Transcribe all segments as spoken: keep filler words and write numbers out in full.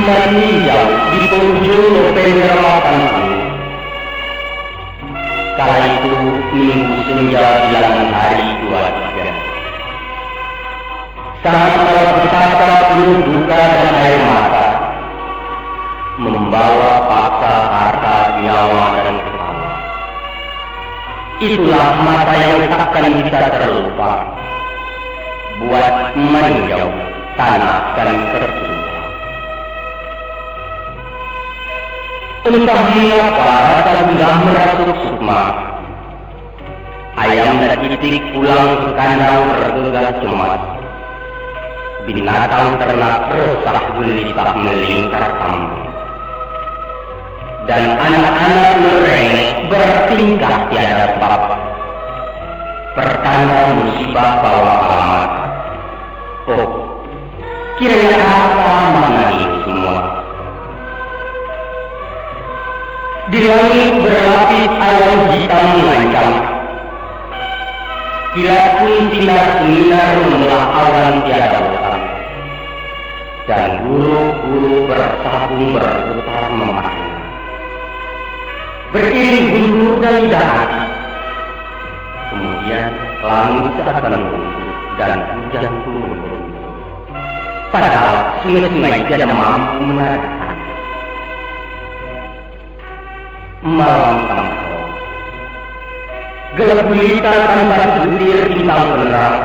Maninjau di paujung nopeng ramapan anu, kala itu minggu senja bilangan hari dua tiga. Sangat malah pusaka, punuh duka dan air mata, membawa paksa harta, nyawa, dan ketawa. Itulah masa yang takkan bisa terlupa. buat maninjau tanah dan tercinta. Entah mengapa rasa gundah merasuk sukma. Ayam nan itik pulang ka kandang bergegas cemas. Binatang ternak resah gelisah melingkar tambang. Dan anak-anak merengek bertingkah tiada sebab. Pertanda musibah bawa alamat. Oh, kiranya apa makna ini semua? Di langit berlapis awan hitam mengancam. Kilat pun sinar-sinar membelah awan tiada bosan. Dan guru-guru bersabung berputar memakai. Beriring guntur dan lidah api. Kemudian langit akan runtuh dan hujan turun. Padahal sungai-sungai tiada mampu menarikkan. Malam tambah malam. Gelap gulita tanpa sutir bintang penerang.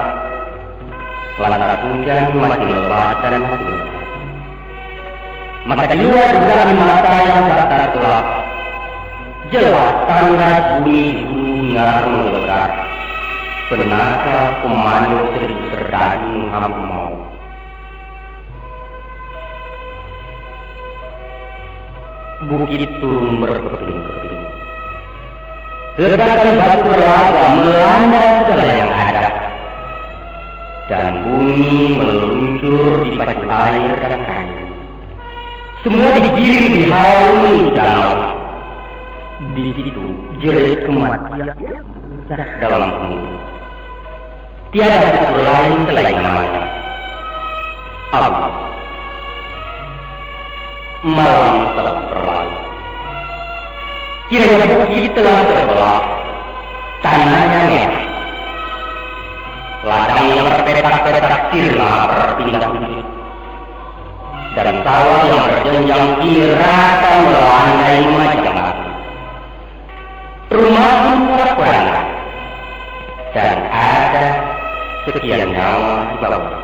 Lantaran hujan makin lebat dan makin lebat. Maka jua dari mata yang tak terkelap. Jelas tandas bunyi guru dengar menggelegar. Penaka komando seribu serdadu menghabuk maut. Bukit turun berkeping-keping. Ledakan batu berlaba melanda segala yang ada. Dan bumi meluncur dipacu air dan kayu. Semua digiring dihalau menuju danau. Di situ jerit kematian dalam sembunyi. Tiada syukur lain selain namanya. Allah. Malam telah berlalu. Kiranya bukit telah terbelah, tanahnya merah. Ladang yang berpetak-petak sirna berpindah wujud. Dan sawah yang berjenjang kini rata melandai macam batu. Rumah pun kurang-kurang, dan ada sekian nyawa di bawah.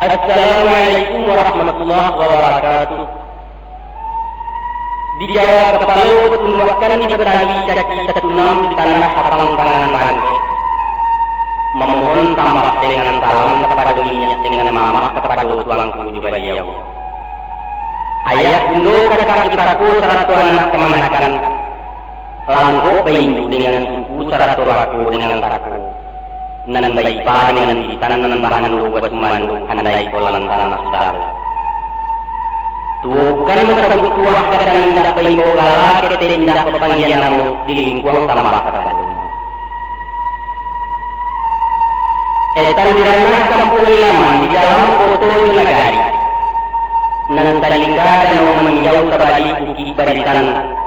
Assalamualaikum warahmatullahi wabarakatuh. Di Jawa Kepalo, tumbuahkan di Betawi, caci tatunam di tanah Abang Pangan Bangkek. Mamohon tambah dengan salam kapado niniak dengan mamak, kapado tuangku jo baliau. Ayah bundo kakak kisako sarato anak kamanakan, langkok baindu dengan suku sarato bako dengan tako, nan baipa dengan bisan nan bahando basumando, handai ko lantaran sagalo. Tuo bukan basabuik tuah, gadang indak baimbau gala, ketek indak bapanggia namo, di lingkuang tambah kasadonyo. Etan di ranah kampuang ilaman, di dalam koto jo nagari. Nan talingga danau maninjau tabalik Bukik Barisan,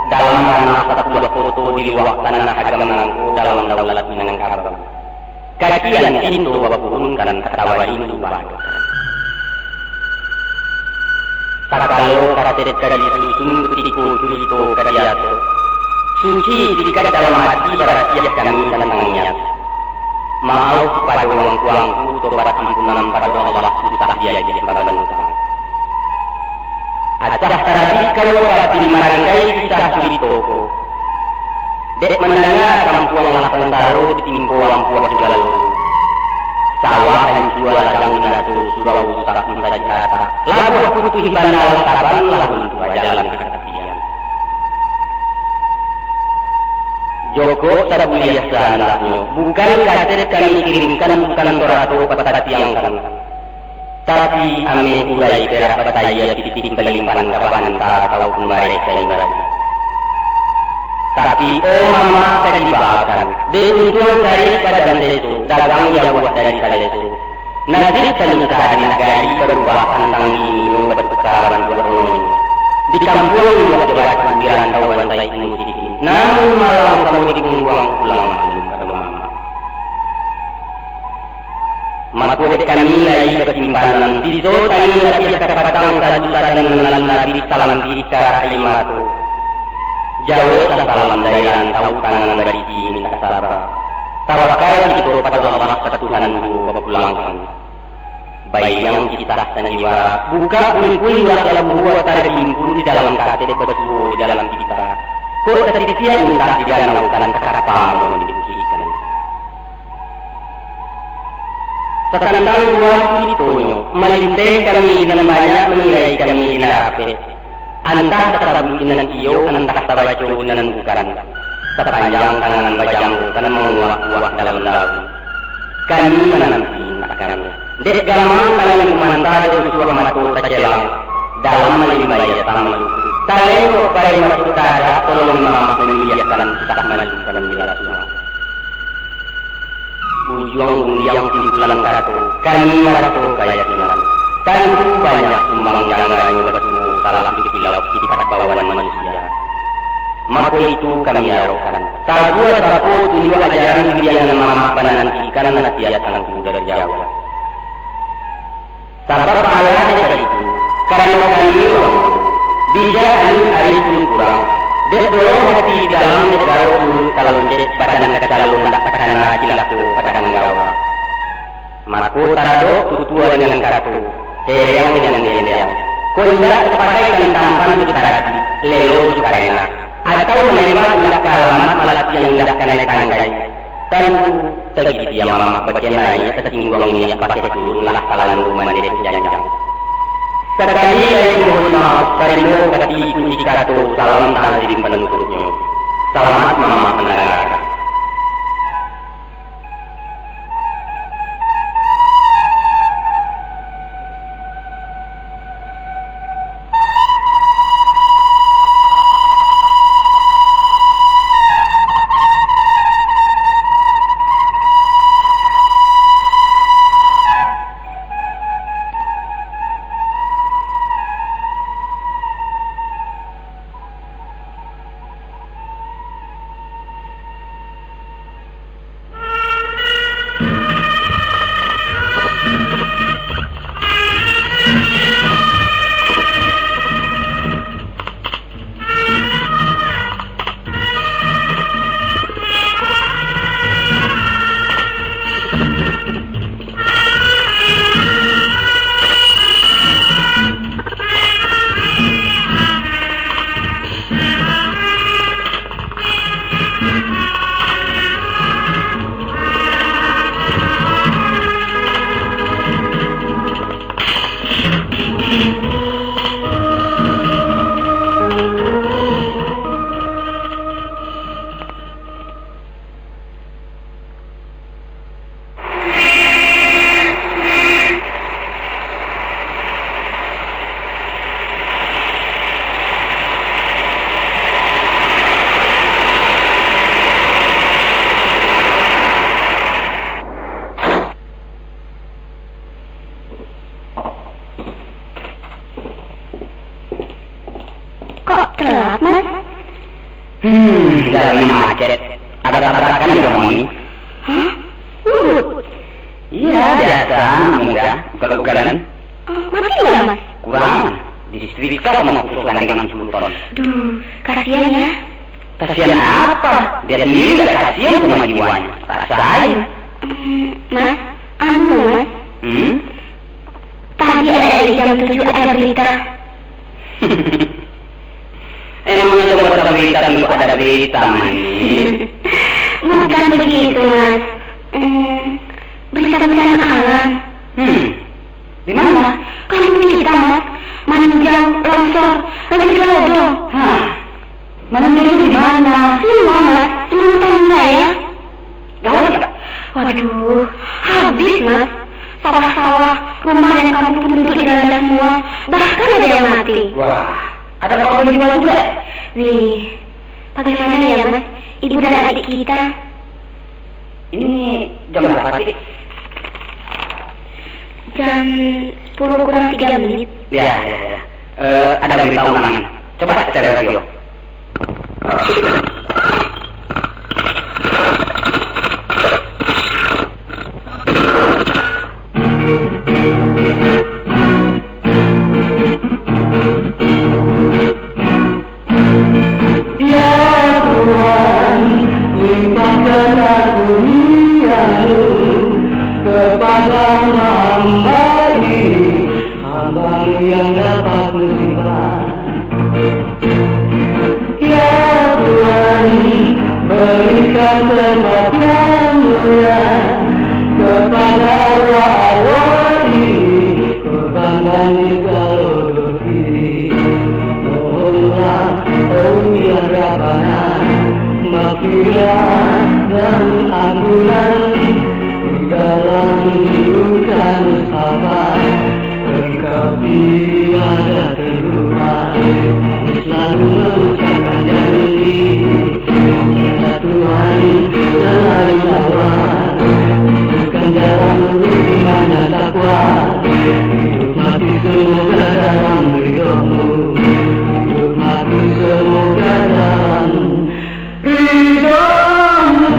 dalam ranah sapuluah koto di luak tanah agam nangko dalam daulat Minangkabau. Kacian cinto bapuhunkan, atawa rindu bahadokan. Sakalo kaset ka disusun, kutiko curito ka diaso. Suci itikad dalam ati, barasiah kami tantang niat. Maaf kapado angku-angku, tobat ampunan pado Allah, susah diagiah babalutang. Acah tarabik kalau ka marangkai kisah curito ko. Dek mandanga kampuang lah sansaro ditimpo ampuah jo galo. Sawah hancua ladang binaso, surau rusak mansajik atak. Labuah putuih bana lantaran lah runtuah jalan ka tapian. Jokok sabuliah saandahnyo, bukan kaset kami kirimkan, bukan sorato patatiangkan. Tapi, ameh urai perak batayia pitih balimpan ka banta atau pun bareh kain barabu. Tapi, oh mamak ka dibakan, dek untuang cari padan seso, dagang jauah dari kaleso. Nasib sanikah di nagari barubah, antang inyo batuka bantuak nonyo. Di kampuang inyo jo batu, di rantau bantai musik. Namun malam kamu dibuang pulang malu ka mamak. Mako dek kami lai basimpanan, piso tangih lapiah ka patang, sadusa nan lalu nabih, salam diika aia mato. Jaweklah salam dari rantau, tangan barisi mintak saba. Tawakal kito pado Allah, ka Tuhan juo bapulangkan. Baiang kisah sandiwara, buka buku iwak labuah, tarhimpun di dalam kaset, basuo di dalam pita. Kok tatitiak untak di danau, kan takapa mambuktikan. Satantang buah curitonyo, malinteh kami nan banyak, manilai kami nan rapek. Antah tasabuik nan iyo, antah tabaco nan bukan. Sapanjang tangan bajanggo, kan manguak buah dalam daun. Kami mananti, nak kami. Dek gamang tangan kumanta, dek usuah mato tacelang. Dalam malimbai asa malu. Talengok pai masuak dada, tolong mamak mamiliahkan kisah malu, kan bila suah. Ujuang rundiang simpulan kato, kami maraso kayakinan. Tantu banyak sumbang janganyo batuo, salah dikilau sipat bawan manusia. Mako itu kami arokan. Sabuah sapo tunjuak ajaran, bia nan mamak manantikan nasihat angku dari jauah. Sabab alah dek itu, karano kami urang tu, bijak anu arif pun kurang, dek dolong hati dalam, dek garo urut ka loncek, badan ka calon, ndak takana cilako ka tanggawa. Mako taradok tutua dengan kato, hereng dengan gendeng. Kok indak tapakaikan tampan jo tarati, lelo jo karena, atau manembak indak ka alamat, malatiang indak kanai tangkai. Tantu, sagitia mamak bakenai, tasingguang minyak bakeh turun, lah talanjur mandeh janjang. Sakali lai mohon maaf, tarimo katiku di kato, salam tahazirin panutupnyo. Salamat mamak mandangakan. Kok telat, Mas? Hmm, jalan macet. Ada tabrakan di rumah ini? Hah? Urut? Iya, biasa, anak muda, ugal-ugalan. Eh, mati nggak, Mas? Kurang, disetrika sama pusukan dengan Sultan. Duh, kasihan ya. Kasihan apa? Dia sendiri nggak kasihan sama jiwanya. Rasain. Hmm, Mas, anu, Mas. Hmm? Tadi ada di jam tujuh ada berita. Berita manis. Bukan begitu, Mas. Hmm, berita bencana alam. Hmm, di mana? Kampung kita, Mas. Maninjau, longsor, banjir galodo. Hah? Maninjau di mana? Semua, Mas. Semua hutan wilayah. Gawat tak? Waduh, habis, Mas. Sawah-sawah, rumah dan kampung penduduk dilanda semua. Bahkan ada yang mati. Wah, ada korban jiwa juga? Wih, bagaimana ya, Mas? Ibu dan adik kita. Ini jam berapa sih? Jam sepuluh kurang tiga menit. Ya, ya, ya. Eh, ada berita ulangan. Coba cari radio. Ya Tuhan, limpahkanlah kurniamu kepada hamba ini, hamba yang dapat musibah. Ya Tuhan, berikan tempat yang mulia kepada arwah-arwah ini, korban dan juga dosa. Mohonlah, oh ya Rabbana, maghfirah dan ampunan di dalam duka musafir. Engkau tiada terlupa, selalu mengucapkan janji. Tuhan selalu tawar, bukan dalam iman dan takwa. Hidup mati semoga dalam ridho-Mu. Hidup mati semoga dalam ridho-Mu.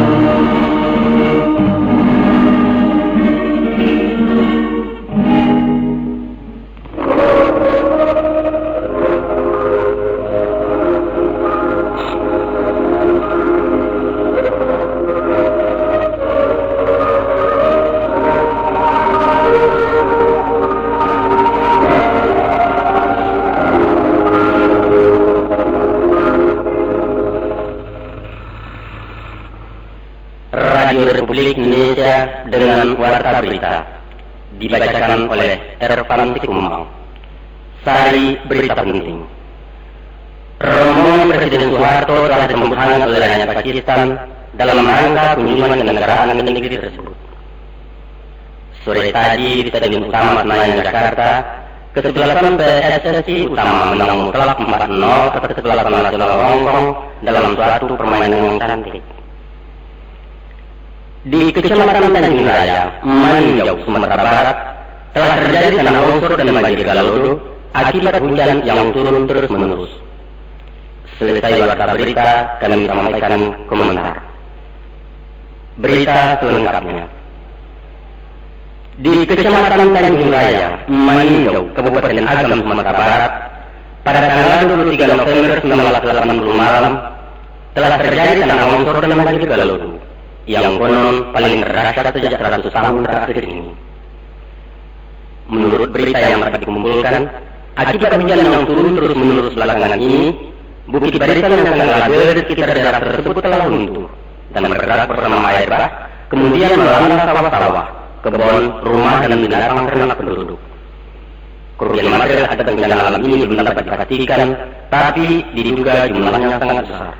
Radio Republik Indonesia dengan Warta Berita, dibacakan oleh Ervan Sikumbang. Sari berita penting. Rombongan Presiden Soeharto telah ditempuh hangat oleh rakyat Pakistan dalam rangka kunjungan kenegaraan ke negeri tersebut. Sore tadi, di Stadion Utama Senayan, Jakarta, kesebelasan P S S I Utama menang mutlak empat nol atas kesebelasan Nasional Hong Kong dalam suatu permainan yang cantik. Di Kecamatan Tanjung Raya, Maninjau, Sumatera Barat, telah terjadi tanah longsor dan banjir galodo akibat hujan yang turun terus-menerus. Selesai warta berita, kami sampaikan komentar. Berita selengkapnya. Di Kecamatan Tanjung Raya, Maninjau, Kabupaten Agam, Sumatera Barat, pada tanggal dua puluh tiga November sembilan belas delapan puluh malam, telah terjadi tanah longsor dan banjir galodo, yang konon paling terdahsyat sejak seratus tahun terakhir ini. Menurut berita yang dapat dikumpulkan, akibat hujan yang turun terus-menerus belakangan ini, Bukit Barisan yang sangat labil di sekitar daerah tersebut telah runtuh dan bergerak bersama air bah, kemudian melanda sawah-sawah, kebun, rumah, dan binatang ternak penduduk. Kerugian material akibat bencana alam ini belum dapat dipastikan, tapi diduga jumlahnya sangat besar.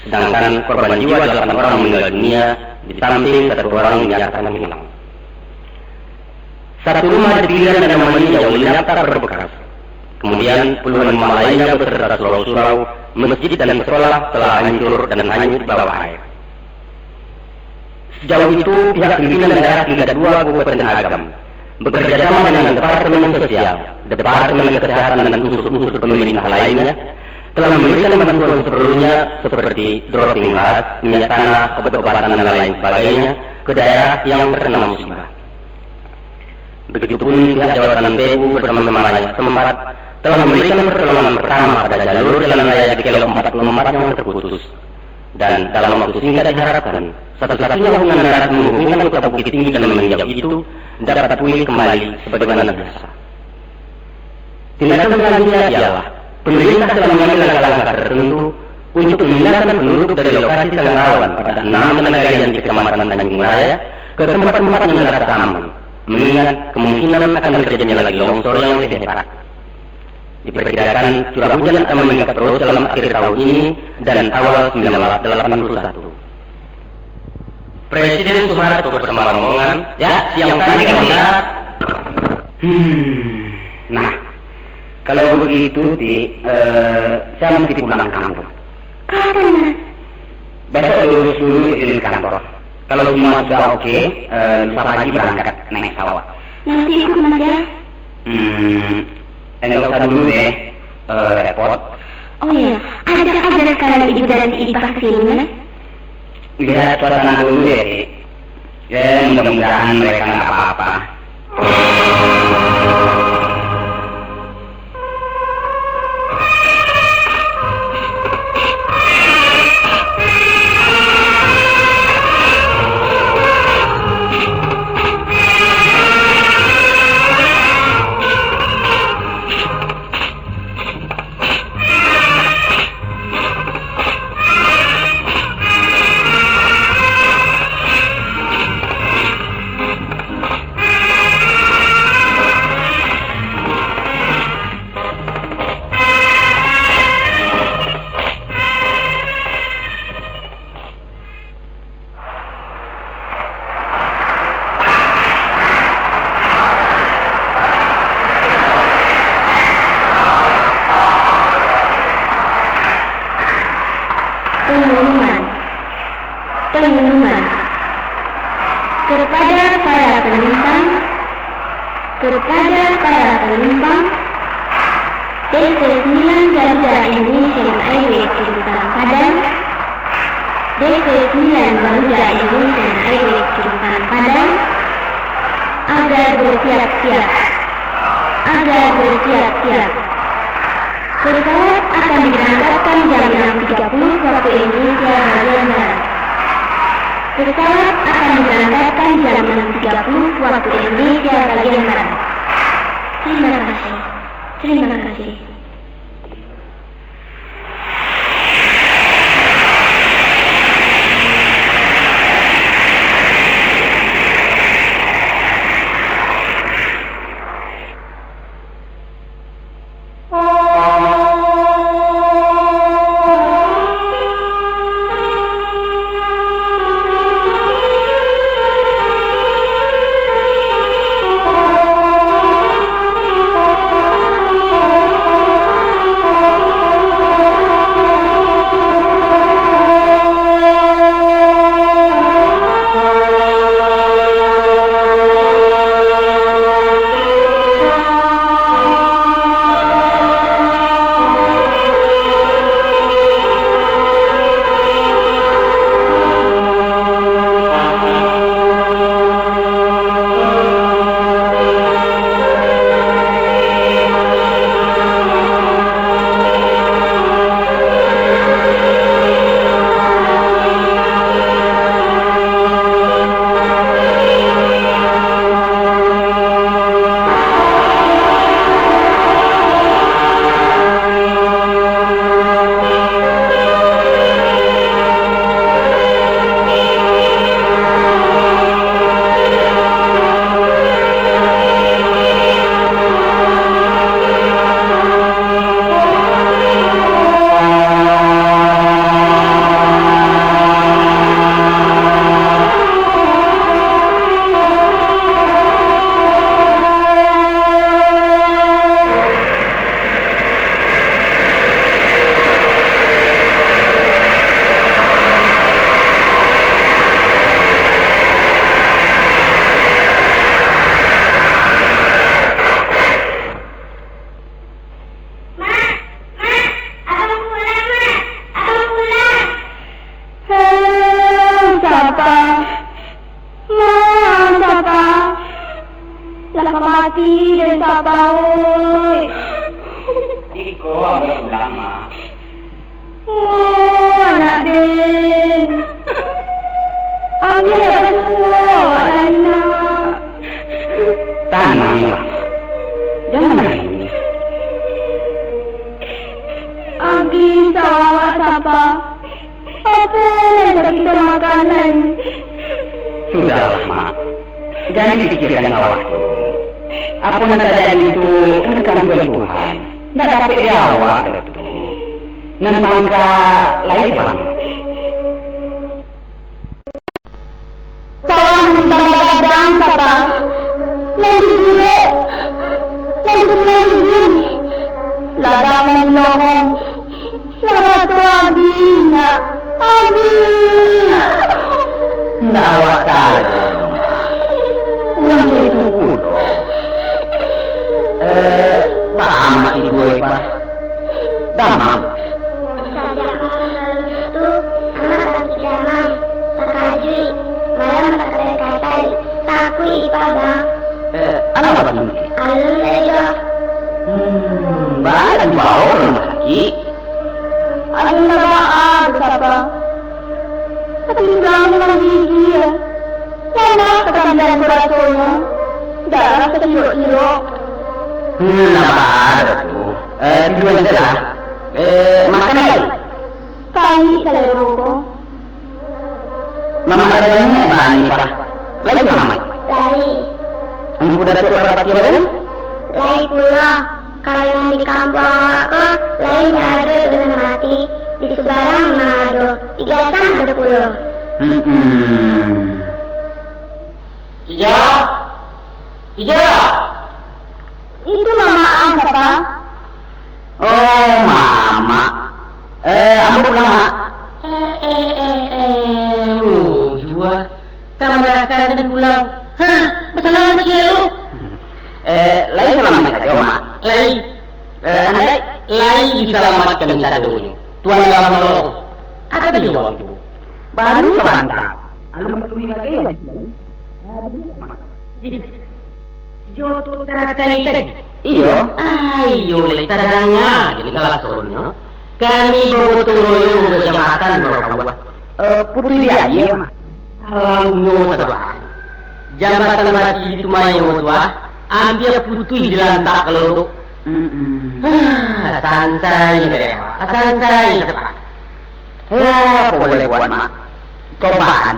Sedangkan korban jiwa, delapan orang meninggal dunia, di samping satu orang dinyatakan hilang. Satu rumah di pinggiran Danau Maninjau lenyap tak berbekas. Kemudian, puluhan rumah lainnya beserta surau-surau, masjid, dan sekolah telah hancur dan hanyut di bawah air. Sejauh itu, pihak pimpinan daerah tingkat dua Kabupaten Agam, bekerja sama dengan Departemen Sosial, Departemen Kesehatan, dan unsur-unsur pemerintah lainnya, telah memberikan bantuan seperlunya seperti dropping gas, minyak tanah, obat-obatan, dan lain sebagainya ke daerah yang terkena musibah. Begitupun, pihak jabatan P U bersama-sama rakyat setempat telah memberikan pertolongan pertama pada jalur jalan raya di Kelok empat puluh empat yang terputus. Dan dalam waktu singkat, diharapkan satu-satunya hubungan darat menghubungkan Kota Bukittinggi dan Maninjau itu dapat pulih kembali sebagaimana biasa. Tindakan selanjutnya ialah pemerintah telah mengambil langkah-langkah tertentu untuk memindahkan penduduk dari lokasi tangga rawan pada enam nagari di Kecamatan Tanjung Raya ke tempat-tempat yang dirasa aman, mengingat kemungkinan akan terjadinya lagi longsor yang lebih hebat. Diperkirakan curah hujan akan meningkat terus dalam akhir tahun ini dan awal sembilan belas delapan puluh satu. Presiden Soeharto bersama rombongan, ya, siang tadi kami lihat. Hmm, nah, kalau begitu, Ti, eh, saya mesti pulang kampung. Kapan, Mas? Besok diurus dulu izin kantor. Kalau semua sudah oke, eh, lusa pagi berangkat naik pesawat. Nanti ikut, Mas, ya? Hmm, enggak usah dulu deh, eh, repot. Oh iya, ajak aja sekalian ibu dan Ipah ke sini, Mas. Lihat suasana dulu ya, Dik. Ya, mudah-mudahan mereka nggak apa-apa. Pengumuman. Pengumuman. Kepada para penumpang, kepada para penumpang, D C sembilan Garuda Indonesian Airways jurusan Padang, D C sembilan Garuda Indonesian Airways jurusan Padang, agar bersiap-siap, agar bersiap-siap. Pesawat akan diberangkatkan jam enam tiga puluh waktu Indonesia bagian Barat. Pesawat akan diberangkatkan jam enam tiga puluh waktu Indonesia bagian Barat. Terima kasih. Terima kasih. Mak, Mak, abang pulang, Mak, abang pulang. Hei, Sapa? Mak, Sapa? Lah ka mati den, Sapa, oi. Iko abang pulang, Mak. Oh, anak den. Ambiak basuo awak lai, nak. Tananglah. Jangan nangis. Agi sawah awak, Sapa. Sudahlah, Mak. Jan dipikirkan awak tu. Apo nan tajadi tu kan kahandak Tuhan. Ndak dapek di awak tu. Nan pangka lai bang. Salah minta bagadang, Papa. Nan digurek, nan digurek. Ladang nan dilohong. Sarato abih, Nak. Abih. Ndak awak tahu. Urang itu pulo. Eh, baa Amak ibo, Pak? Damam. Sajak malam lalu tu, Amak sakik damam, takajuik, malam bakatai-katai, takuik Ipa, Bang. Eh, apo tu? Alun lai doh. Hmm, baa dibaok ka rumah sakik? Alun lah baa doh, Papa. Tapi urang nan gigi, lamah katambian ko rasonyo, darah tairok-irok. Hmm, ndak baa doh tu. Eh, tiduan sajolah. Eh, makan lai? Paik salero ko. Mamak Rajo Niniak baa ni, Pak? Lai salamaik? Lai. Angku Datuak Parpatiah Rajo? Lai pulo. Kalau nan di kampuang awak ko, lai indak ado doh nan mati. Di subarang mah ado, di gasang ado pulo. Hmm. Ija? Ija? Itu mamak ang, Papa. Oh, mamak. Eh, ambo pulang, Mak. Eh, eh, eh, eh, oh, jua. Kamanakan tadi pulang? Hah, basalamaik ciek lu? Eh, lai salamaik sajo, Mak. Lai. Eh, andai lai disalamatkan sadonyo, Tuan lah manolong. Apo tu jo urang tu? Baru sabanta. Alun baturuik lai. Ih, jo tu taratai tadi? Iyo. Ah, iyo, lai tadanga jadi salah soronnyo. Kami bagotong royong untuak jambatan, Bapak. Eh, putuih di aia, Mak. Salahnyo sadolah. Jambatan basi di Tumayo tu, ah, ampia putuih dilantak ka Lodok. Mm-mm. Ah, santai sajo, santai sajo, Pak. Yo, apo buliah buek, Mak? Cobaan.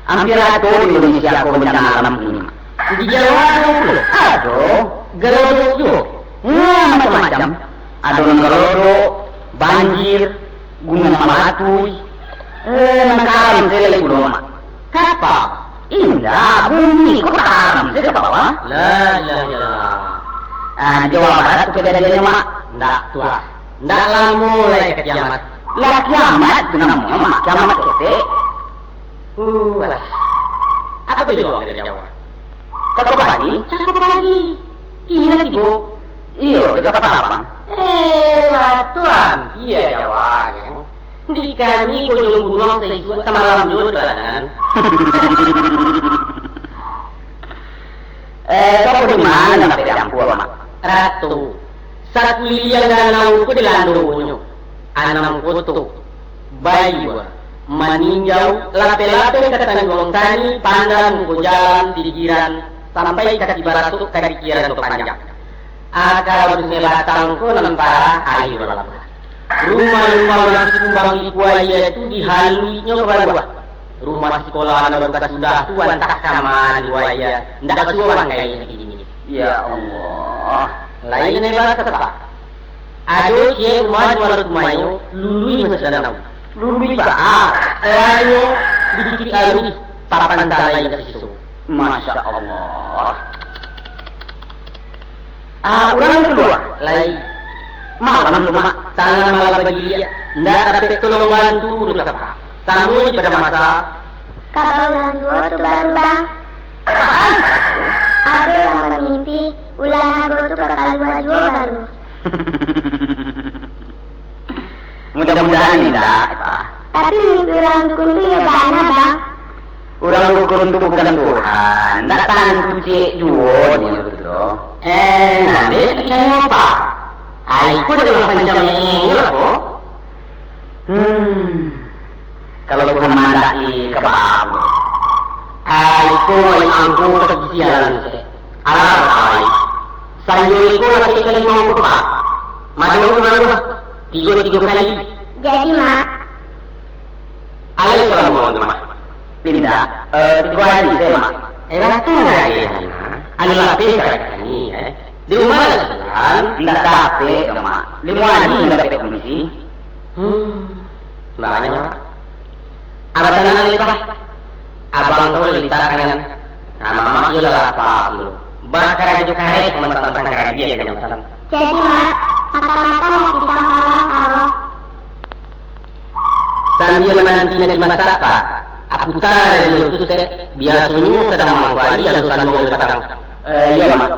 Ampia ado di Indonesia ko bancana alam ko, Mak. Di Jawa ado pulo? Ado. Ka Lodok juo? Yo, macam-macam. Ado nan ka Lodok, banjir, gunuang malatuih. Eh, nan ka alam sajo lai pulo, Mak. Kapa? Indak, bumi ko ka alam sajo ka bawah. La ilaha illallah. Ah, di Jawa Barat tu kajadiannyo, Mak. Ndak tu, ah. Ndak lamo lai ka kiamat. Lah, kiamat tu namonyo, Mak. Kiamat ketek. Uh, alah. Apo tu juo dari Jawa? Cako pagi? Cako pagi. Kini lah tibo. Iyo, di Kapatapang. Eh, lah tu ampia Jawa, yo. Di kami ko jo gunuang saisuak samalam juo di Balangan. Eh, kau di ma nan dapek diampu, Mak? Rato, sakuliliang danau ko dilandonyo, anam koto, bayua, maninjau, lapeh-lapeh ka Tanjuang Sani, Pandan, Muko Jalan, Pikiran, sampai ka Sibaratok, ka Pikiran tu panjang. Aka Sungai Batang ko nan parah aia labuah. Rumah-rumah urang si Kumbang Liku Aia tu dihaluinyo ka baruah. Rumah sikolah nan baru kasudah tu antah ka ma dibuek aia, ndak basuo bangkai lagi kini. Ya Allah. Lain hebat, Pak. Ado ciek rumah di Muaro Tumayo, lului masuak danau. Lului, Pak. Ah, lainyo di Kiri Aluih, papan talai ka siso. Masya Allah. Ah, urang kalua? Lai. Malam tu, Mak. Tangan malam bagiliak. Ndak dapek tolong bantu doh, Pak. Samo jo pado masa. Kaba urang juo tu baru, Bang. Ado urang bamimpi, ulah nago tu ka kalua juo baru. Mudah-mudahan indak, Pak. Tapi mimpi urang dukun tu iyo bana, Bang. Urang dukun tu bukan Tuhan, ndak tantu ciek juo nyo tu doh. Eh, nan dek picayo, Pak. Ai ko adalah pancam inyo ko. Hmm. Kalau Tuhan mandaki ka baa? Ai ko, ai angku kasian. Alah, ai. Sajo iko lah sakali mangko, Pak. Mano urang tu, Pak? Tigo-tigo kali. Jadi, Mak. Alah, salamat, Mak. Pinda. Eh, tigo hari sajo, Mak. Eh, lah tu lah, eh. Anu lapeh ka kami, eh. Di rumah lah, indak dapek, Mak. Limo hari indak dapek komisi. Hmm. Banyak, Mak. Abah tanang, Lipah. Abang tu Lipah kan. Nah, Mamak iyo lah lapar tu. Bakarajo kareh, mantang-mantang karajo, kan, Mak. Jadi, Mak, makan-makan lah kita, Mak. Sambia mananti nasi masak, Pak. Aputa dari tu, Sek. Biasonyo sadang mangko ari, atau sadang mangko patang. Eh, iyo, Mak.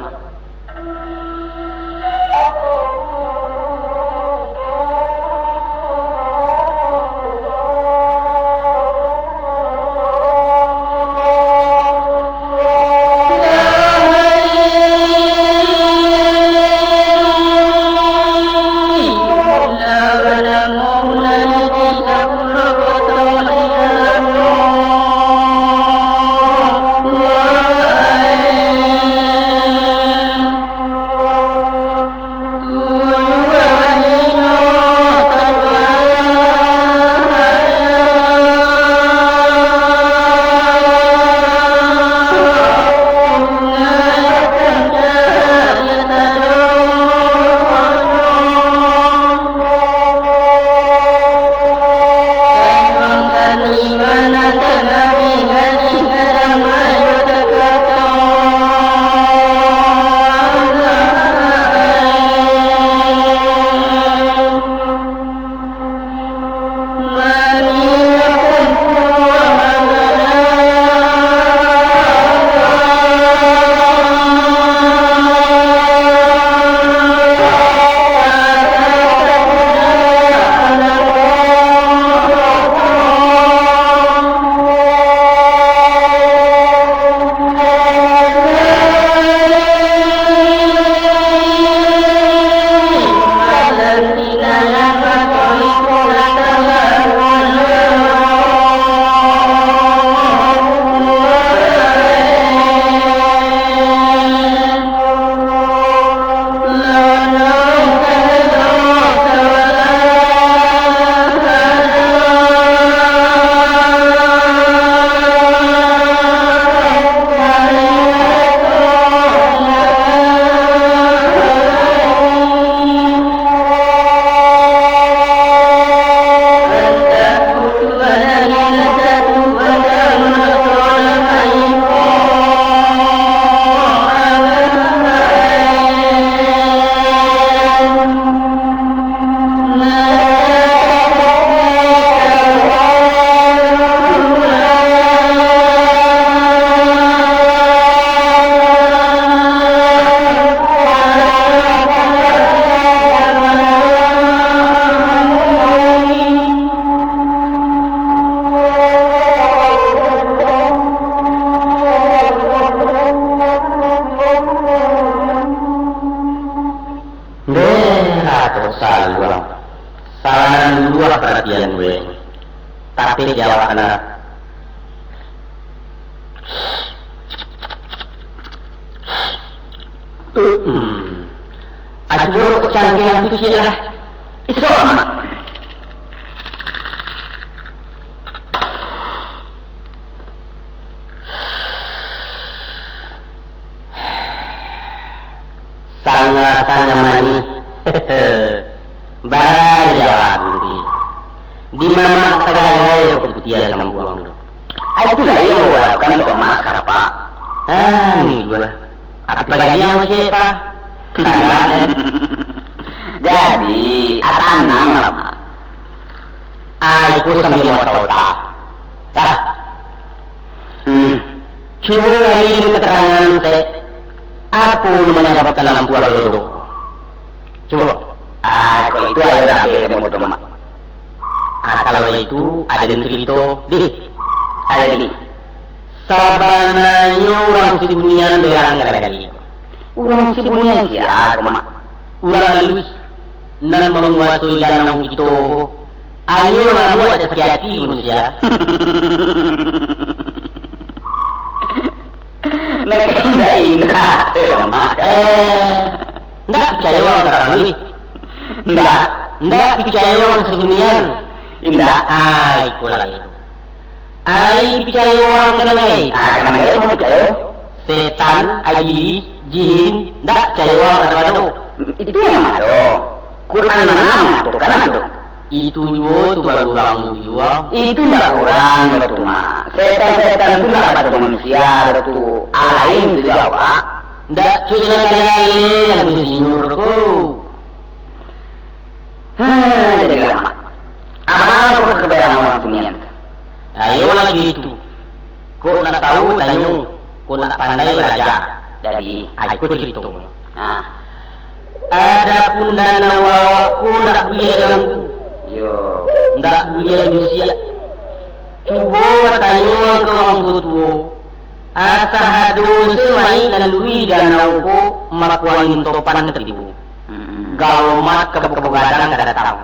Ndeh, ratok saluang. Salah nan dulu lah paratian gue. Tapi di awak kana. Hmm. Aduh, kok canggiah tu, Cik, lah. Itu amat. Sanga-sanga manih. Baraja Gusti. Di mana tagayo putiah sambuang tu? Ai, itu lah yang mengharapkan untuk masker, Pak. Ah, ini gua. Apa lagi yang masih, Pak? Tangan. Jadi, ah, tanang lah, Pak. Ah, itu sambil mau tahu, tak? Dah. Hmm. Cubo lai keterangan, Sek. Apo nan manyabakan lampu ado tu? Cubo. Ah, kalau itu ayo dah, biar dia bodoh, Mak. Ah, kalau itu, ada yang cerita. Di. Ada ini. Sabananyo urang Sibunian berang kali. Urang Sibunian sia ko, Mak? Urang aluih nan manguasoi danau kito ko. Ayo lah buek sakik ati manusia. Nek indak, indak, Mak. Eh, ndak picayo urang Tarawih. Ndak, ndak picayo urang Sibunian. Indak. Ah, iko lah itu. Ai, picayo urang ka nan gaek. Ah, ka nan gaek mau picayo? Setan, aji, jin, ndak picayo urang ka nan gaek. Itu nan ma tu? Quran ma nan mangatokan tu? Itu juo tu baru urang tu juo. Itu ndak urang tu, Mak. Setan-setan tu ndak baco manusia tu. Alah lain tu jawab. Ndak cuma kalian nan basinyur ko. Hah, jadi lamo. Apo kok kabayaan urang tunian tu? Ayo lagi tu. Kok nak tahu, tanyo. Kok nak pandai, balajar. Jadi, ai, ko caritonyo. Ah. Adapun danau awak ko ndak buliah diganggu. Yo. Ndak buliah diusiak. Cubo tanyo ka urang tuo-tuo. Asa ado se mayik nan luluih danau ko, mako angin topan ka tibo. Mm-mm. Galomat kabau-kabau gadang ka datang.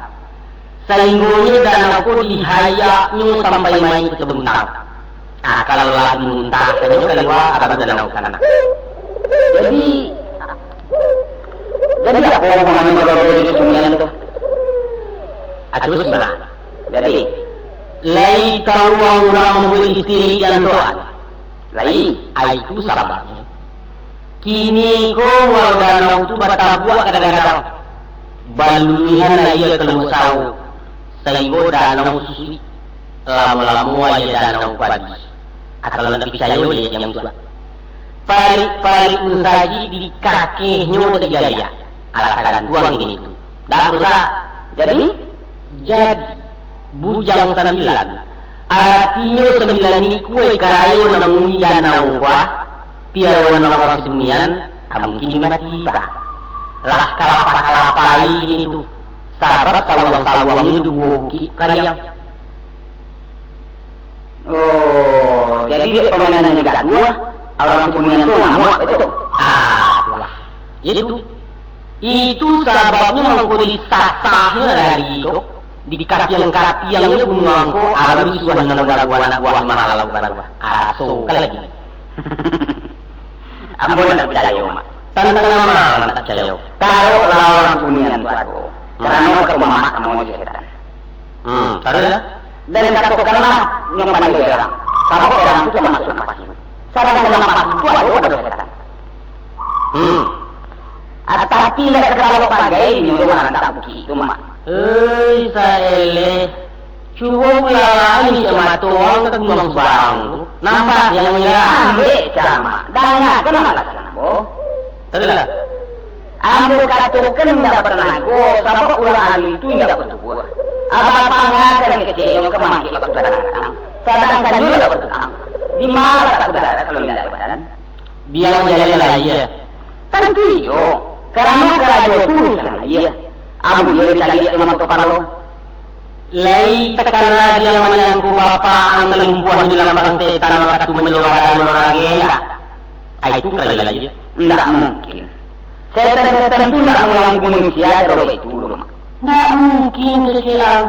Sainggonyo danau ko dihayaknyo sampai mayik ka tabuntang. Ah, kalau lah muntah, tanyo kalua, abah danau ka nan. Jadi, jadi apo hubungannyo kalau di sungai tu? Acuh, bana. Jadi, lai ka urang-urang mambuek listrik di antoan. Lai, ai tu sababnyo. Kini ko, walau danau tu batabuak kadang-kadang, baluluihan aia kalua sawo, sainggo danau susuik. Lamo-lamo aia danau padi. Kalau ndak picayo, liek nan isuak. Parik-parik musajik di kakehnyo tajajak. Alah tagantuang kini tu. Dah rusak. Jadi? Jadi, bujang sambilan. Aratinyo sambilan ikua karayo nan manguni danau ko, piaroan urang tunian, ah, mungkin mati, bah. Lah kalapa-kalapa lai kini tu. Sabab sawang-sawangnyo duo bukik kariang. Oh, jadi dek pamainan nan gaduah, urang tunian tu namuah, batua? Ah, itulah. Itu. Itu sababnyo mangko disasahnyo dari ko, dikapiang-kapiangnyo bunuang ko, alam isuah nan babuah anak buah mahalau baruah. Araso ka lagi. Ambo ndak picayo, Mak. Tantang nan ma nan ndak picayo? Taruihlah urang tunian tu ado. Hmm. Karano ka rumah Mak namo jo setan. Hmm, taruihlah. Dan katokanlah nyo pandai berang. Sabab berang tu tamasuak nafas iduik. Sadangkan nafas iduik tu ado pado setan. Hmm. Ah, tapi indak sakalua bagai inyo tu marantak bukik tu, Mak. Hei, saeleh. Cubo pulanglah isi mato ang ka gunuang subarang tu. Nampak yang manyerah. Ambek, Mak. Dangakan alasan ambo. Taruihlah. Ambo katokan indak batanago, sabab ulah alu tu indak batubuah. Abah pangakan keceknyo ka mangkek wakatu datang-datang. Sadangkan nyo indak batukang. Di ma latak udara kalau indak badan? Biang jalan lah, iyo. Tantu iyo, karano karajo tu urusan aia. Amun iyo dicaliak jo mato kapalo. Lai takana diang manyangko bapak ang kalumpuah di lambang setan wakatu manjual badan urang lagi, indak? Ai, itu karajo aia. Indak mungkin. Setan-setan tu indak mangganggu manusia caro baitu doh, Mak. Indak mungkin, kecek ang.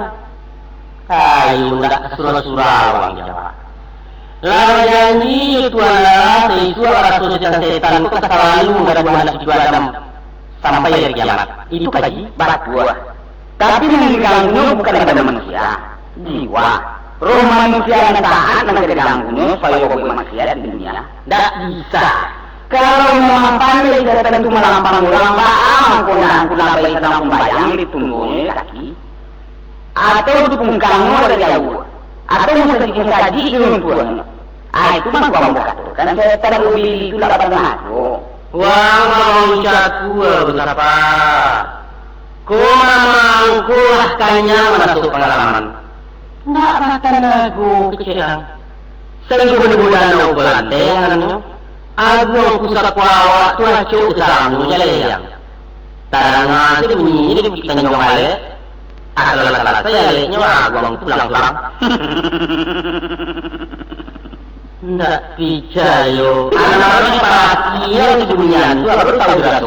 Kayo ndak ka surau-surau urang Jawa. Lah bajanji jo Tuhan Allah, saisuak raso setan-setan ko ka salalu mangganggu anak cucu Adam sampai ari kiamat. Itu kaji? Batua. Tapi nan diganggunyo bukan badan manusia, jiwa. Roh manusia nan taat nan ka diganggunyo, supayo babuek maksiat di dunia. Ndak bisa. Kalau memang pandai setan tu malampang urang, baa mangko ndak angku labai sadang sumbayang ditundonyo kaki? Atau dipungkangnyo dari jauah, atau musajik-musajik diruntuahnyo. Ah, itu mangko ambo katokan, setan Ubil itu lah batanago. Wang maucap kua basapa. Ko mamang ko lah kanyang maraso pangalaman. Ndak batanago kecek ang. Sainggo bana danau balantaiannyo, aguang pusako awak tu acok sarangnyo jaleh ang. Tadanga se bunyinyo di Bukik Tanjuang Balek, asal lah salasai aleknyo, aguang tu pulang-pulang. Ndak picayo. Anak-anak paratian di bunian tu, baru tahu diraso.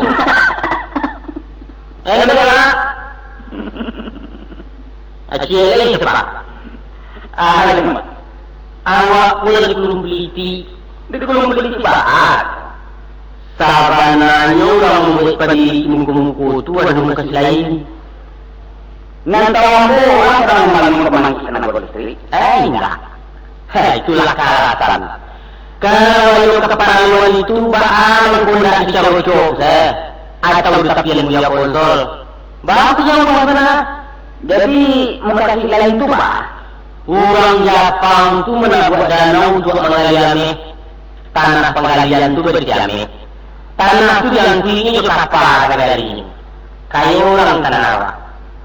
Eh, ndak ado, Mak. Acil, eh, cepat. Ah, Mak. Awak pulang di Gunung Peliti. Di Gunung Peliti, Pak. Sabananyo urang mambuek padiri muko-muko tu ado mukasuik lain. Nan tahu ambo, urang sadang mambangun pambangkik tanago listrik. Eh, indak. Heh, itulah karasan. Kalau iyo kaparluan itu, baa mangko ndak dicocok se, atau ditapian buya konsol? Baa tu jauah bana. Jadi, mukasuik lain tu baa? Urang Japang tu manabuak danau untuak mangali ameh. Tanah panggalian tu barisi ameh. Tanah tu diangkuinyo jo kapa nagarinyo. Kayo urang tanah awak.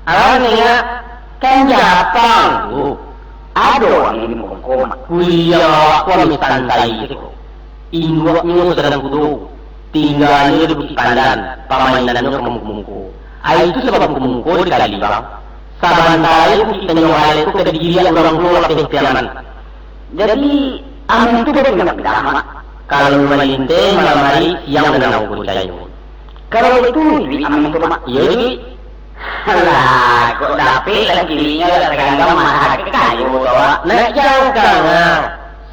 Awak nengok, kan Japang tu. Ado urang di muko-muko, Mak. Kuliah awak ko ameh santai tu. Induaknyo sadang kudo. Tingganyo di Bukik Pandan, pamainannyo ka muko-muko. Ai itu sabab muko-muko dikali, Bang. Sabanta lai Bukik Tanjung Halai ko ka digiliak urang pulo lapeh Piaman. Jadi, ameh tu bapindah-pindah, Mak? Kalau malinteh malam hari, siang danau ko dicainyo. Kalau itu, iduik ameh tu, Mak? Iyo, iduik. Alah, kok dapek lah kirinyo, dak taganggam, mah kayo tu, Mak. Nak jangkang, ah.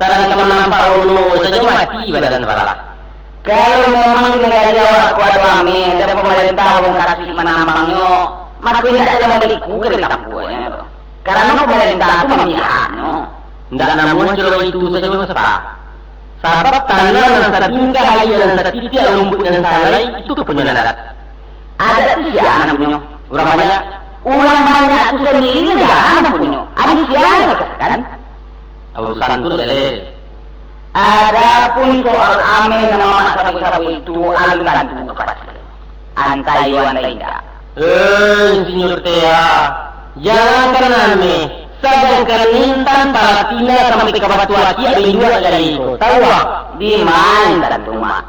Sadang ka manampak ulu sajo mati badan sabalah. Kalau memang di nagari awak ko ado ameh, ado pamarentah urang kasuik manambangnyo, mako indak ado mambali ku ka ditampuaknyo tu. Karano pamarentah tu mamihaknyo. Indak namuah kalau itu sajo, Sapa. Sabab tanah nan satingkah, aia nan satitiak, lumbuik nan sahalai, itu punyo adat. Adat tu sia nan punyo? Urang banyak. Urang banyak tu sandiri nan punyo. Adat sia nan katakan? Urusan tu, Lele. Adapun soal ameh nan mamak sabuik-sabuik itu, alun tantu kapasti. Antah iyo, antah indak. Eh, Insinyur Tea, jangankan ameh, sadangkan intan, paratina, sampai ka batu aki, ado induak dari iko. Tahu, ah? Di ma intan tu, Mak?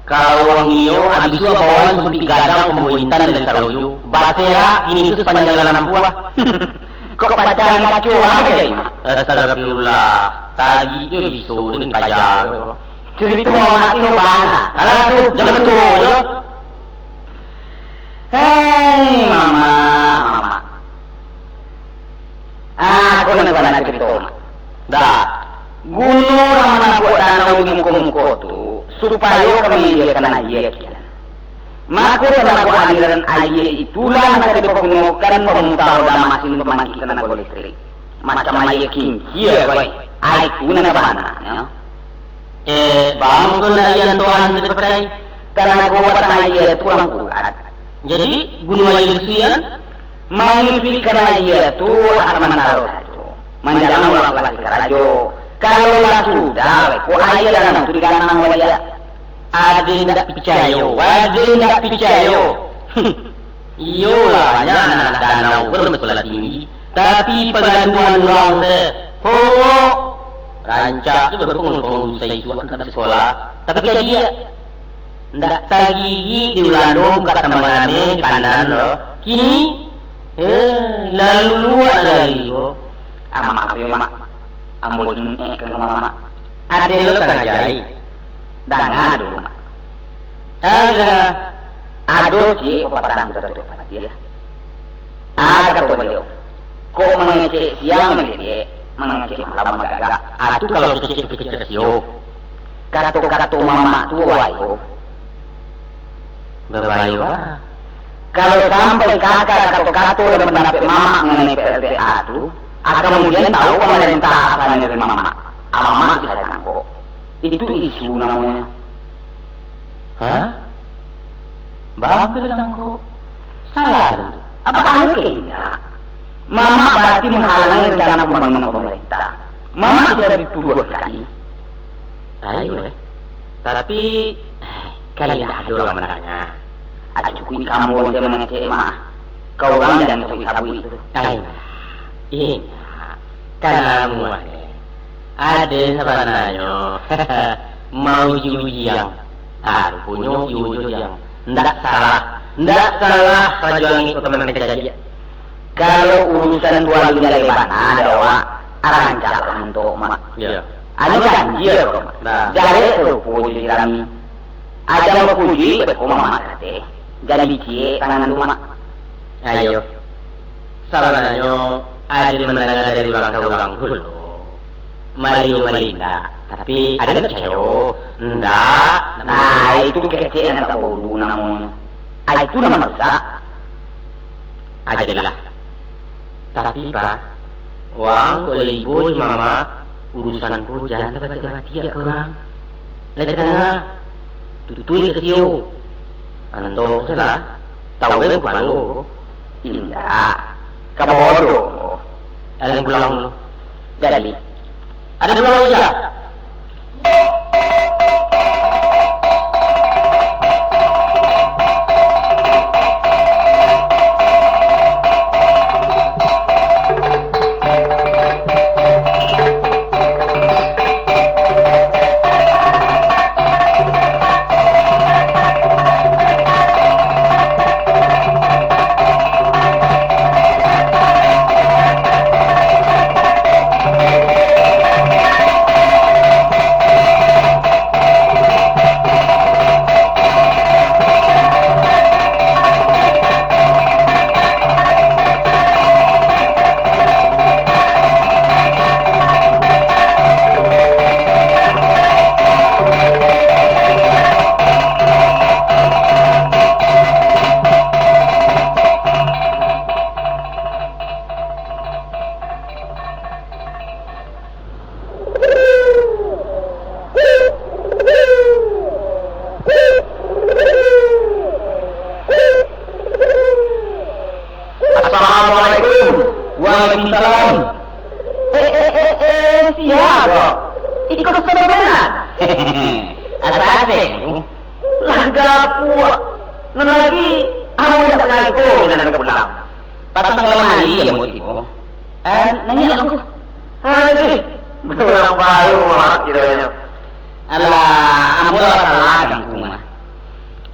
Kalau wang iyo, abih tu bawahan sumpik gadang pambawa intan dari Sarojo. Baserak, kini tu sapanjang jalan Ampuah. Kok pacahan kaco aja, Mak? Astagfirullah, tadi tu biso tu dipaja. Cerito Mak tu bana. Alah tu, jangan tu, yo. Hei, Mama, Mama. Ah, ko nan bana carito, Mak. Dah. Guno urang manabuak danau di muko-muko tu, supayo ka manyadiakan aia kian. Mako, tanago aliran aia itulah nan ka dipagunokan pamuta roda masin pambangkik tanago listrik. Macam aia kincia ko, ai tu nan bananyo. Eh, bangko ndak aia antoan tu dipakai? Tanago batang aia tu kurang kuat. Jadi, guno aia bisuian? Mangisuikan aia tu asa samantaro sajo, manjalang urang salasi karajo. Kalau lah sudah, ko aia danau tu diganang baliak. Ade ndak picayo, ade ndak picayo. Iyolah, banyak anak danau ko basakolah tinggi, tapi pagaduahan urang se, hongok. Rancak tu baru pangulu-pangulu sa isuak ndak basakolah, tapi cadiak. Ndak tagigik di Ulando buka tambang ameh di Pandan lo. Kini, eh, lalu luak nagari ko. Amak apo yo, Mak? Ambo ingek ka Mamak. Ade lo tangah jahik. Danga dulu, Mak. Danga. Ado ciek papatah Datuak Patih. Ah, kato baliau, kok mangecek siang mangecek, mangecek malam magagak. Ah, tu kalau kecek-kecek sio. Kato-kato mamak tu babayo. Babayo, ah. Kalau sampai ka kato-kato dan pandapek mamak mangenai P L T A tu, ah, kamudian tahu pamarentah asalnyo dari mamak. Ah, mamak bisa tangkok. Itu isu namonyo. Hah? Bagus, Angku. Salah tu. Apa anu ke indak? Mamak bararti manghalangi rencana pambangunan pamarintah. Mamak bisa dituduah sakali. Ayo, eh. Tapi, kan indak ado urang mandanga. Acukuik ka ambo se mangecek mah. Ka urang jan sabuik-sabuik tu. Ai, indak. Ka namuah, eh. Ade sabananyo mauji-ujian. Ah, ruponyo uji-ujian. Ndak salah. Ndak salah Rajo Angik Kota Mangkajadiak. Kalau urusan tu alun jaleh bana dek awak, arancaklah untuak Mak. Iyo. Anu ganjil ko, Mak. Nah. Jaleh sarupo jo sirami. Aja bapuji, beko Mak kateh. Jadi ciek tangan tu, Mak. Ayo. Sabananyo, Aden mandanga dari urang ka urang pulo. Maliyo-maliyo indak, tapi Aden ndak picayo. Ndak. Nah, itu kecek nan tak baulu namonyo. Ah, itu nan marusak. Ajalah. Tapi, Pak, wang kok lah ibo jo Mamak, Urusan ko jan tabatiak-batiak ka urang. Lai tadanga, tutui ka sio. Anto salah, tau lai kupalo ko. Indak, ka bodoh. Aden pulang dulu. Jadi, aden pulang dulu, Sia. Assalamualaikum. Waalaikumsalam. Eh, eh, eh, eh, sia ko? Iko saudara? Asa asing. Lah gapuak. Nan lagi, ambo indak mangangko nan ka pulang. Patang lamari ambo tibo. Eh, naiak lah Angku. Aduh, urang baru mah kironyo. Alah, ambo lah salah ka Angku mah.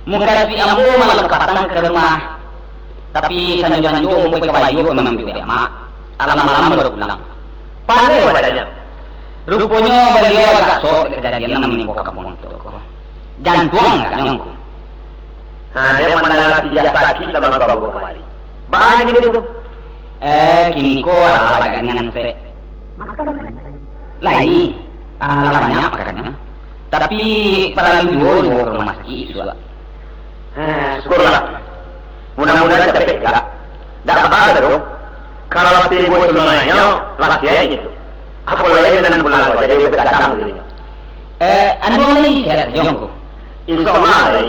Mukasuik ambo malam kapatang ka rumah. Tapi sanjo-sanjo ambo pai ka Bayu mamaambiak amak. Alah malam baru pulang. Pandai badanyo. Ruponyo baliau agak sok dek kajadian nan manimpo ka kampuang kito ko. Jantuang agaknyo Angku. Ha, den mandanga si Jah sakik lalu ka ambo kamari. Baa kini tu? Eh, kini ko alah agak ringan sek. Lai, alah banyak makannyo. Tapi, paralu juo dibawa ka rumah sakik isuak. Ha, syukurlah. Mudah-mudahan capek juo. Dak baa doh. Kalau tibo sabananyo, lah siaik itu. Apo lai nan pulang ko, jadi begadang dirinya. Eh, anu lai siaik sajo Angku? Insya Allah, lai.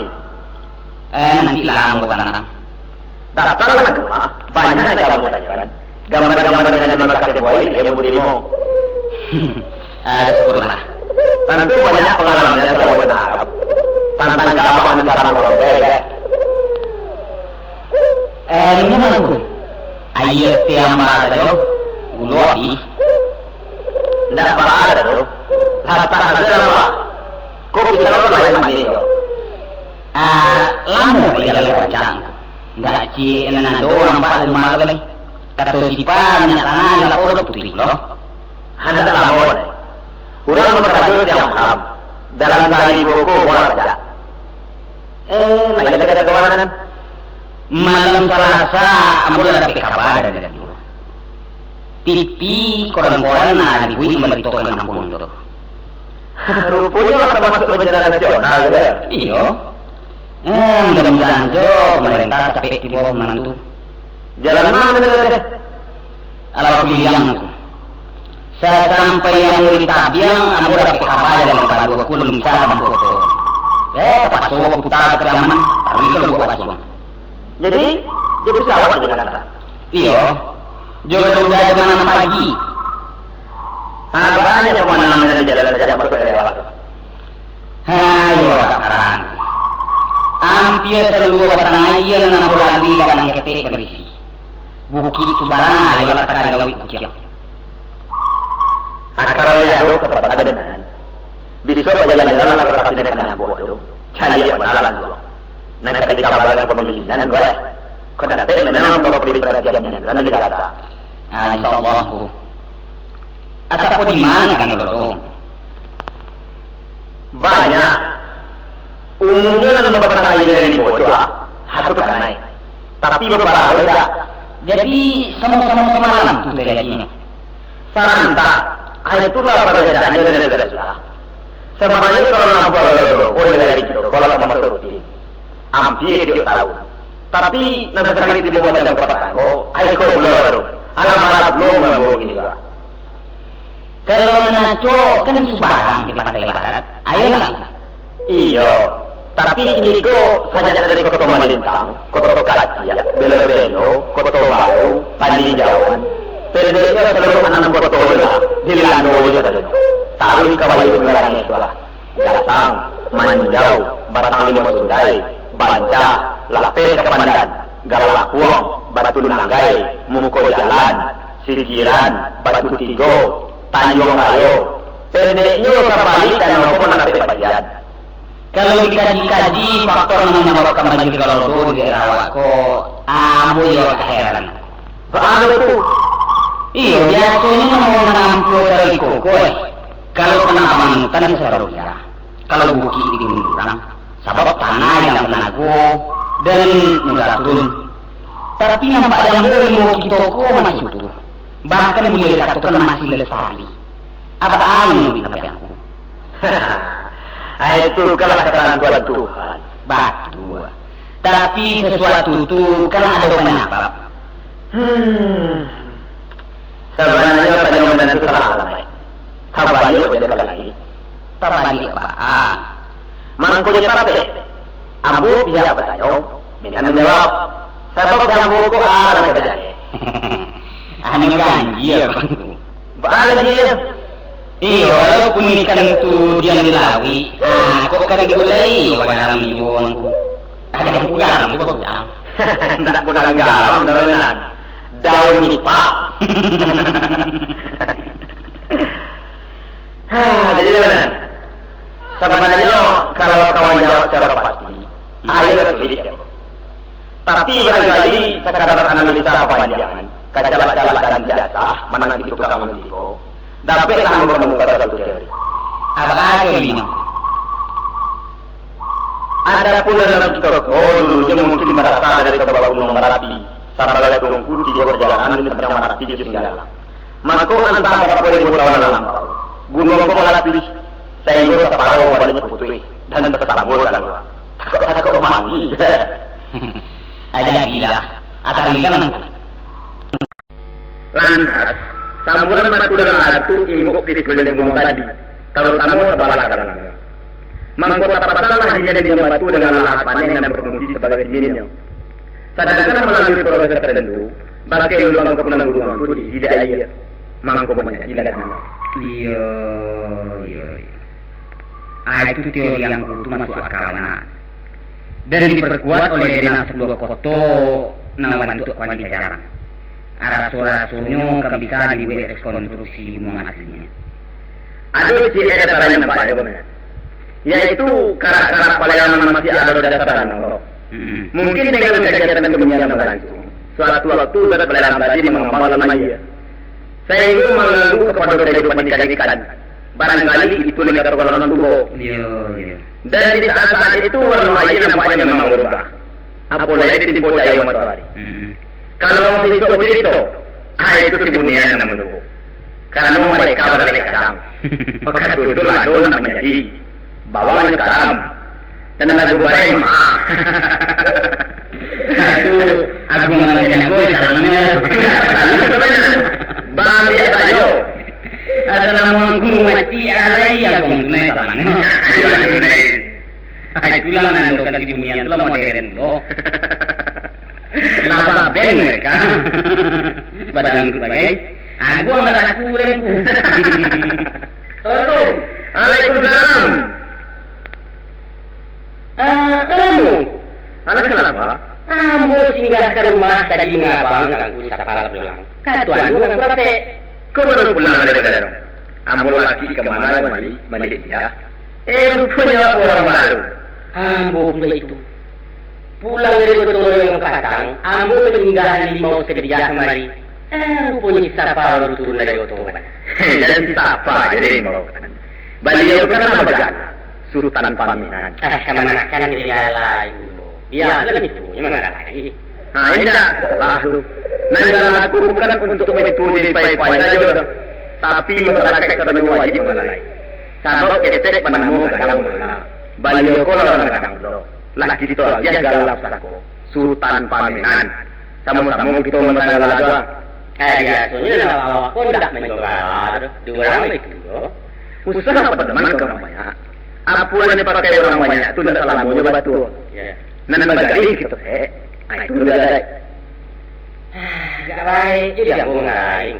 Eh, nantilah ambo datang. Datanglah ka rumah, banyak nan ka ambo tanyokan. Gambar-gambar nan di mukasuik buai, iyo ambo tarimo. Ah, syukurlah. Tantu banyak pangalaman nan ka ambo tanyokan. Tantang ka abah nan sarang urang tuo, yo. Eh, minum lah, Angku. Aia teh amba sajo, gulo abih. Ndak baa doh. Latak sajo lah, Bah. Ko bisa lo lain mandi ko. Ah, lamo lai lalai rancak. Ndak ciek nan ado nampak rumah tu lai. Kato si Ipa, minyak tanah di lapau dah putuih pulo. Handak lamo lai. Urang bakarajo siang malam. Dalam sahari ko buang rancak. Eh, lai ado kato ka mano? Malam Salasa, ambo lah dapek kaba dari radio. T V, koran-koran lah dibuek mambaritokan kampuang tu. Ruponyo lah tamasuak bencana nasional, kan? Iyo. Eh, mudah-mudahan jo pamarentah capek tibo mambantu. Jalan ma nan ado teh? Alah kuliang tu. Sasampai ambo di tabiang, ambo dapek kaba dari Paduo Kulun Salam Koto. Eh, tapaso ambo puta ka Piaman, taruih ka Lubuak Basuang. Jadi, jo pesawat di Jakarta? Iyo. Jo garuda jaman pagi. Ha, banyak pamandangan di jalan sajo masuak dari awak tu. Hayo, Kak Parang. Ampia saluruah batang aia nan ambo lalui gadang ketek barisi. Bukik tu barang ayo lah takari lauik bukiak. Akal lai ado ka tampek aden, bisuak bajalan-jalan lah ka Katingan Ambo tu, caliak bana lah tu. Nan ka dikabakan pamimpin nan, weh. Kok dapek memang babari paratian nan di kata. Ah, insyaallah, Ku. Asa ko di ma kan, Lodong? Banyak. Umumnyo nan bapasangan dari Bojong, ha tu kanai. Tapi baparoh indak. Jadi, samo-samo samalam tu tajadinyo. Sarantah, ha itulah parajaannyo dari sudah. Sabananyo kalau nampak Lodong, oh, dari kito, kalau sama rutin. Ampia tiok taun. Tapi, nan sakali tibo macam patang ko, ai ko pulo baru. Alah malas pulo mambaok kini ko. Kalau mangacok kan subarang di Pantai Barat. Ayolah. Iyo, tapi kiniko sajak dari Koto Malintang, Koto Kaciak, Belo-Belo, Koto Baru, Paninjauan, pendeknyo saluruah anam koto lah dilando jo sadonyo. Taruih ka Bayu Panggarangnyo tu lah. Gatang, Maninjau, Batang Limo Sundai, Banca, Lapeh Kapandan, Galakuang, Batu Nanggai, Muko Jalan, Sikiran, Batu Tigo, Tanjuang Rayo. Pendeknyo, sabalik danau ko manapek balian. Kalau dikaji-kaji faktor nan manyababkan banjir kalau tu di daerah awak ko, ambo yo agak heran. Baa tu? Iyo, biasonyo namo nan ampua caro di koko, eh. Kalau tanaman hutan di Sarawia, kalau bukik di Gunung Durang, sabab tanah yang tanago dan mudah turun. Tapi nampak di ambo rimbo kito ko masih utuh, bahkan buliah dikatokan masih lestari. Apo anu di tampek angku? Ai, itu kan lah katantuan Tuhan. Batua. Tapi sasuatu tu kan ado panyabab. Hmm. Sabananyo tanyo manantu salah alamaik. Tabaliak jo ka langik. Tabaliak baa? Mangkonyo tapek. Ambo pihak batanyo, mintak manjawab. Sabab di ambo ko alah bajaleh. Anu ganjia. Baa ganjia? Iyo, walaupun ikan tu diam di lauik, ah, kok kada diulai, wah, dalam iwon tu. Kada kurang, tu kurang. Ndak kurang garam, daun nan. Daun nipah. Ha, jadi, sabananyo, kalau kawan jawab secara pasti, ayo sulit, ya. Tapi barangkali sakadar analisa kapandiangan, kacalak-calak dan biasa, manang di tukang mantiko, dapeklah ambo mamuka satu teori. Apo teori nyo? Adapun dalam kito ko, dulunyo mungkin barasa dari Toba Gunuang Marapi, sabagai tungku tigo parjalanan di Padang Marapi jo Singgalang. Mako, antah barapo ribu taun nan lampau, gunuang ko malapih, sainggo saparo badanyo putuih, dan tasambur kalua. Takok-takok manggih. Aja gila, atau gila nangko. Lantas, samburan batu dalam atu inggok di sakuliliang gunuang tadi, tarutamo sabalah karangannyo. Mangko tapasanglah dinding-dinding batu dengan laha paneh nan bafungsi sabagai dindinnyo. Sadangkan malalui proses tartentu, bakeh lubang kapunan gunuang tu diisi dek aia, mangko manjadi ladang. Iyo, iyo, iyo. Ah, itu teori yang tu masuk akal, nah. Dan diperkuat oleh Denah Sapuluah Koto nan babantuak kuali jajaran. Raso-rasonyo ka bisa dibuek rekonstruksi gunuang aslinyo. Ado ciek dataran nan nampak jo, yaitu karak-karak palayan nan masih ado di dasar danau. Mm-mm. Mungkin dengan kagiatan kekinian nan balangsung, sawaktu-waktu zat palayan tadi mangambang dalam aia, sainggo mangganggu kapado kahidupan ikan-ikan. Barangkali itu lingkar kolongan tubo. Iyo, iyo. Dan di saat-saat itu warna aia nampaknyo memang barubah. Apo lai ditimpo cahaya matoari. Mm-mm. Kalau urang Sinsok bacurito, ah, itu si Bunian nan manduo. Karano mareka balalek gadang. Maka tutulah ado nan manjadi. Bawangnyo karam. Dan lagu bae mah. Itu agung nan kena boy salamnya. Bang dia sajo. Assalamualaikum, wati alai agung tunai salamnya. Itulah nan dokan di Bunian tu lah modern tu. Laba ben mereka. Badangdut bagai. Aguang lah aku urang ku. Assalamualaikum. Waalaikumsalam. Ah, kamu? Anak kenapa? Ambo singgah ka rumah tadi ngabang kangku sapala pulang. Katuan urang barapek. Kau baru pulang dari Padang? Ambo laki ka mana mali, mali dia. Eh, ruponyo urang baru. Ambo pulo itu. Pulang dari Gotong Royong Patang, ambo maninggahan limau sadijah kamari. Eh, ruponyo si Sapa baru turun dari oto, kan? Dan si Sapa jadi limau, kan? Baliau kan nama bagala, Sutan Paminan. Eh, kamanakan dia lai dulu. Biasalah itu, gimana lagi? Nah, indak salah tu. Nan galak aku bukan untuk menipu diri pai-pai sajo, tapi masyarakat sadonyo wajib mangalai. Sabab ketek panamo gadang mangala. Baliau ko lah urang gadang pulo. Lah kito agiah gala pusako, Sutan Paminan. Samo-samo kito mangalai gala. Eh, biasonyo nan lawak ko ndak mancoba doh, di urang itu doh. Usah padoman ka urang banyak. Apo nan dipakai urang banyak tu ndak salamonyo batua. Ya. Nan bagalih kito, eh, ah, itu ndak adaik. Ah, gak baik je diambo ngalai.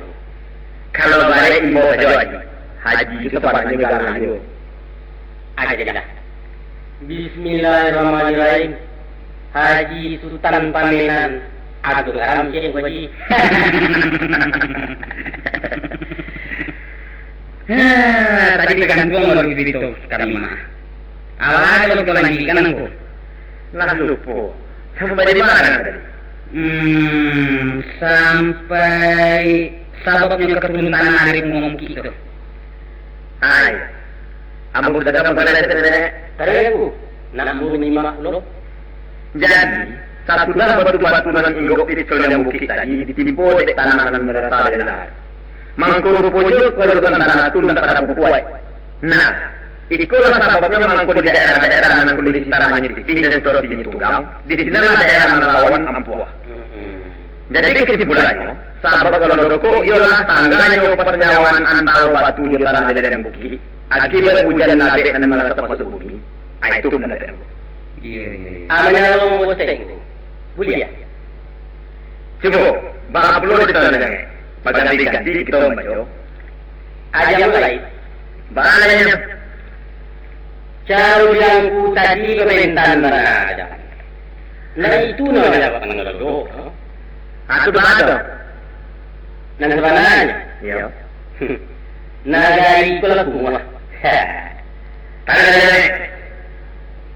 Kalau baik imbau sajo, Haji. Haji itu sabananyo galanyo. Ajalah. Bismillahirrahmanirrahim. Haji Sutan Pamenan. Agak garam cek, Haji. Hah, tadi tagantuang baru cerito kami mah. Alah, kalau kau lanjutkan, Angku. Lah lupo. Sampai di mana tadi? Hmm, sampai sababnyo ka turun tanah dari bungo bukik tu. Ai, ambo sudah dapat balai tadi, Nek. Tadi aku, nak buru nyimak pulo. Jadi, sasudah batu-batu nan inggok di sekeliling bukik tadi ditimpo dek tanah nan merata dari lahar, mangko ruponyo kadudukan tanah tu ndak takukuaik. Nah, ikolah sababnyo mangko di daerah-daerah nan kondisi tanahnya tipih dan situasinya tunggang, di sinilah daerah nan rawan ampuah. Jadi, kesimpulannyo, sabab kalau rokok iyolah tangganyo parnyawaan antaro batu jo tanah di ladang bukik, akibat ujan nan abek nan malasap masuak bumi. Ah, itu pandapek ambo. Iyo, iyo, iyo. Ah, manyalong bosek tu. Buliah. Cubo, baa pulo di tanah, baganti-ganti kito mambaco. Aja mulai. Baa lai nyo. Caro bilang ku tadi, pamentahan bana aja. Nah, itu nan dapat mangalodo. Atu baa tu? Nan sabananyo. Iyo. Nagari ko lah kumuah. Tadi, tadi, tadi.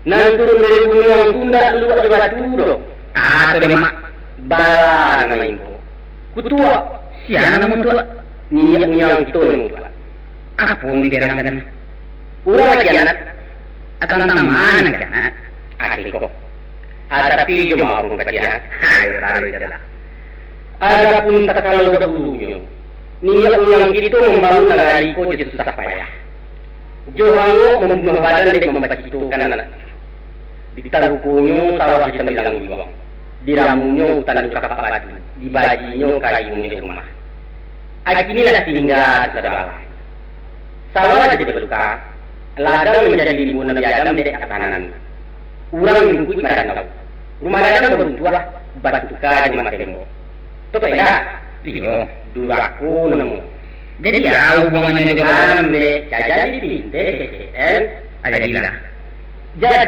Nan turun dari gunuang tu ndak luak jo batu doh. Kato dek mak. Bala nan main ko. Kutuak. Sia nan mamutuak? Niniak muyang kito nan mamutuak. Apo nan diarang tadi? Urang khianat. Tantang ma nan khianat? Asli ko. Ah, tapi jo maklum ka dia. Hai, taruih je lah. Adapun takalo dahulunyo, niniak muyang kito mambangun nagari ko jo susah payah. Jo hangok mambunuah badan dek mampacitokan anak. Di tarukonyo sawah jo tambilang iwang. Di ramunyo utan jo kapak batu. Di bajinyo kayu milik rumah. Kini lah tingga sadang. Sawah jadi baluka, ladang manjadi limbuan Nabi Adam dek katananannyo. Urang lingkuik marantau. Rumah gadang baruntuah, batuka jo rumah tembok. Topek indak? Iyo. Durako namo. Jadi, a hubungannyo jo ambek cajadi pinteh, C C N? Jadilah. Jadi,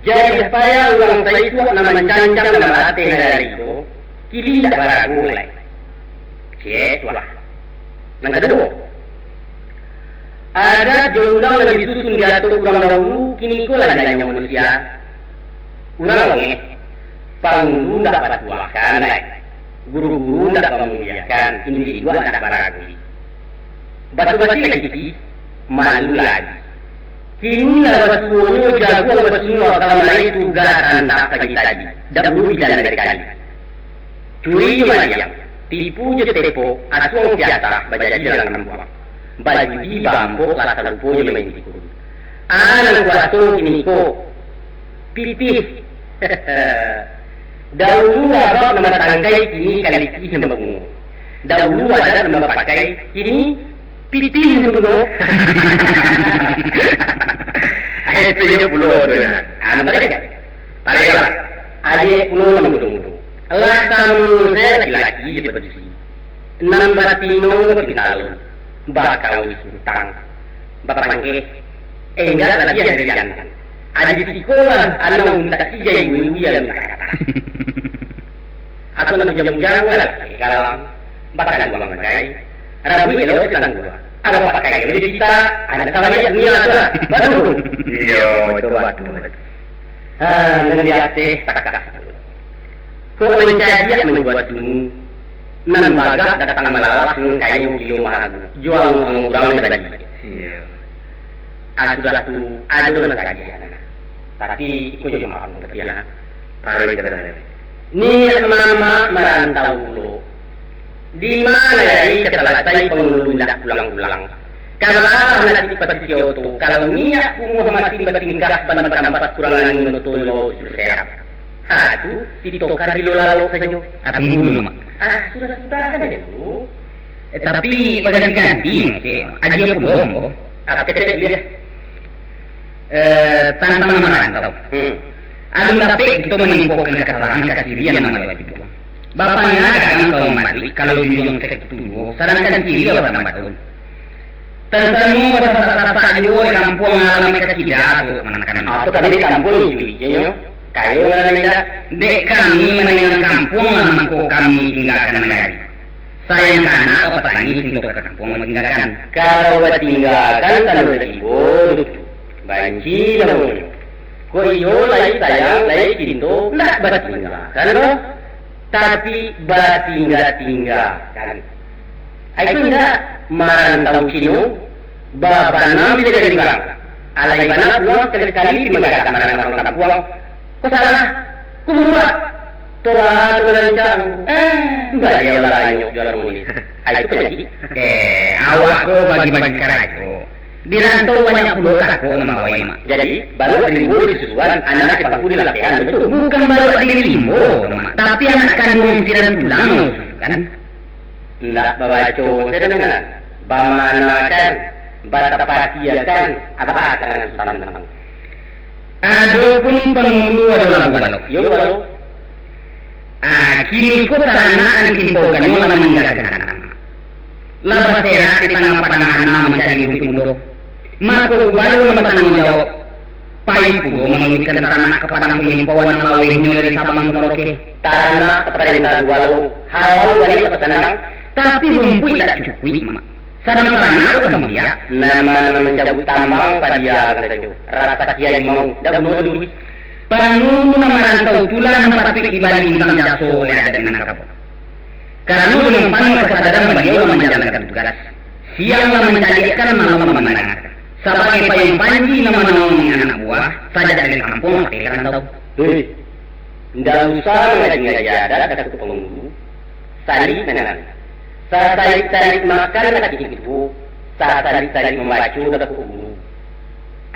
jadi payah urang saisuak nan mancancang nan balateh nagari ko, kini indak barago lai. Cek tu lah. Nan kaduo, adat jo undang nan disusun di ateh urang dahulu, kini ko lah di tangan manusia. Urang longeh, pangulu ndak batuahkan lai, guru-guru ndak bamuliakan, individu ndak barago. Batu-batu lai kini, malu lai. Kini lah batuonyo jaguang basunua, kalau lai tu gak tantang pagi tadi, dahulu di jalan dari kali. Curi jo maliang, tipu jo tepo, asuang piatah, bajadi dalam kampuang. Bajudi bambok lah sarupo jo main tiku. A nan kuaso kini ko, pitih. Dahulu abak nan batangkai, kini kaliki nan babungo. Dahulu adat nan bapakai, kini pitih nan babungo. Itu inyo pulo tu, nah. Anu tadi kan? Tadi lah. Adiak pulo nan mudo-mudo. Lah tamu se laki-laki je padusi. Nan batino pintalu, bakawih utang, bapangkeh, enggak labiah dari jantan. Adi di sikolah, anang mintak ijai, wiwi mintak kata. Atau nan bujang-bujang lah, kalam, bakanduang bagai, rabuik elok di tangguah. Alah pakai elok di kita, anak kalayak dunia tu lah. Baru. Iyo, itu batul. Ha, nan di ateh takah. Kok mancadiak manjual tunu, nan bagak datang malalah, nan kayo kilo mahago, jual urang nan bali. Iyo. Ah, sudah tu, ado nan kaji, nah. Tapi, iko jo maaf, tapi, ha. Taruih je lah. Niat mamak marantau pulo. Di ma lai ka salasai pangulu indak pulang-pulang? Ka baa nasib pasisio tu, kalau niat kumuah mati batingkah, ban batampat kurang angin, moto limo unsur serap. Ah, tu, si Tokar di lo lalok sajo. Ah, tunggu dulu, Mak. Ah, sudah-sudah kan itu. Eh, tapi baganti-ganti, Mak. Aji pulo, Mak. Ah, ketek dia. Eh, tantang marantau. Hmm. Alun dapek kito manimpokan kasalahan ka kiri nan maliwati pulo. Bapangana kadang ka mambali, kalau junjuang sakito juo, sadangkan kiri awak nan batul. Tansamo basasak-sasak juo di kampuang alamat ka kida tu, manakan. Apo tadi kampuang ni, Juli? Iyo, kayo nan indak. Dek kami manangiang kampuang lah mangko kami tinggakan nagari. Sayang ka anak, patani, sinto ka kampuang batinggakan. Kalau batinggakan, tando tibo tu. Banci namonyo. Kok iyo lai sayang, lai cinto, ndak batinggakan doh, tapi batingga-tinggakan. Ai ko indak, marantau Cino, babana bilo dari urang. Alai bana pulang sakali-sakali pi manggagak marantau urang kampuang. Ko salah, ko buruak. Tolah tu rancak. Eh, baliau lah anyok juo muli. Ai ko jadi. Eh, awak ko bagi-bagi karajo. Di rantau banyak pulo takok nan bawai, Mak. Jadi, baruak di limbo disusuan, anak di pangku dilapehan, batua? Bukan baruak di limbo, Mak. Tapi anak kanduang sinan pulang, kan? Indak babaco, saya dengar. Bamanakan, batapatiakan, apa akan susah menang. Adopun pangulu ado lagu balok. Yo, balok. Ah, kini ko taranak nan timpokannyo lah maninggakan anak. Lah baserak di tangah padang hana mancari rumpik mudo. Mako, ubalo nan batangguang jawab, pai pulo manuruikkan taranak ka padang panyumpauan nan lawehnyo dari Sabang ka Merauke. Taranak ka parentah ubalo, halau baliak lah basanang. Tapi rumpuik indak cukuik, Mak. Sadang taranak tu kambiak. Nan ma nan mancabuik tambang padia sajo. Rasaki harimau, indak guno duduih. Pangulu nan marantau tu lah nan patuik dibali bintang jaso oleh adat Minangkabau. Karano dengan panuah kasadaran baliau lah manjalankan tugas. Siang lah mancaliakkan, malam lah mandangakan. Sabagai payuang panji nan manawangi anak buah, sajak dari kampuang sampai ka rantau. Hei, indak usah mangaji-ngaji adat, Datuak Pangulu. Salik nan, sasalik-salik makan lah kito, sasalik-salik mambaco lah kito guru.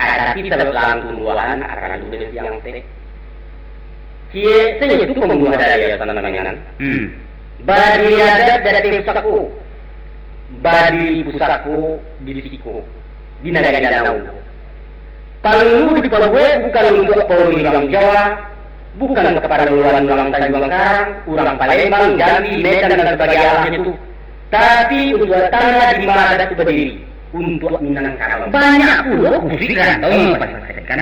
Ah, tapi, sabalah tumbuahan, akar tu dari siang teh. Ciek sajo tu pambunuah dari Yayasan Panangan. Hmm. Badiri adat di ateh pusako, badiri pusako di siko, di nagari danau. Pangulu dipabuek bukan untuak pauri urang Jawa, bukan kaparaluan urang Tanjuang Karang, urang Palembang, Jambi, Medan, dan sabagainya tu, tapi untuak tanah di ma adat tu badiri, untuak Minangkabau. Banyak pulo kusuik rantau nan bapasakan.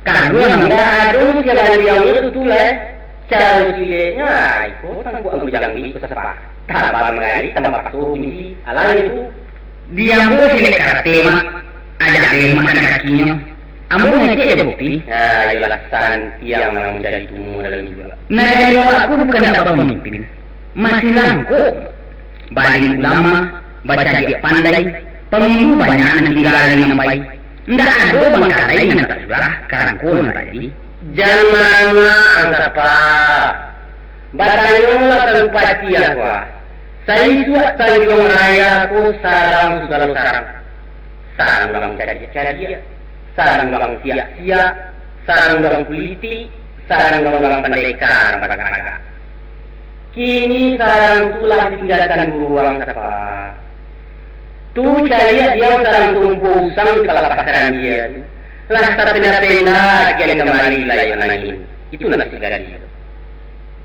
Kaduo namo. Indak ado sialan diaunyo tu, tu lai. Caro sileknyo, iko tangkuak angku jangkrik basapa. Tambah mangari, tambah paso kunci. Alah itu. Di ambo silek karate, Mak. Ajak den makan kakinyo. Ambo ngecek jo bukti. Nah, iyolah, santiang nan mancari tumu dalam juo. Nagari awak ko bukan ndak bapamimpin. Masih langko. Baliak ulama, bacadiak pandai, pangulu banyak nan tingga nan pai. Indak ado bangkalai nan tak surah, karangko nan tak jadi. Jan manganga ang sapa. Batanyolah ka Bupati Akua. Saisuak Tanjuang Raya ko sarang sagalo sarang. Sarang urang cadiak-cadiak, sarang urang siak-siak, sarang urang pulitik, sarang urang pandeka, urang bagak-bagak. Kini sarang tu lah ditinggakan buruang sapa. Tu caliak diau sarang tumpo usang di palapasan dia tu. Lah tapenda-penda kian kamari lah iyo nangih. Itu nan sagadi.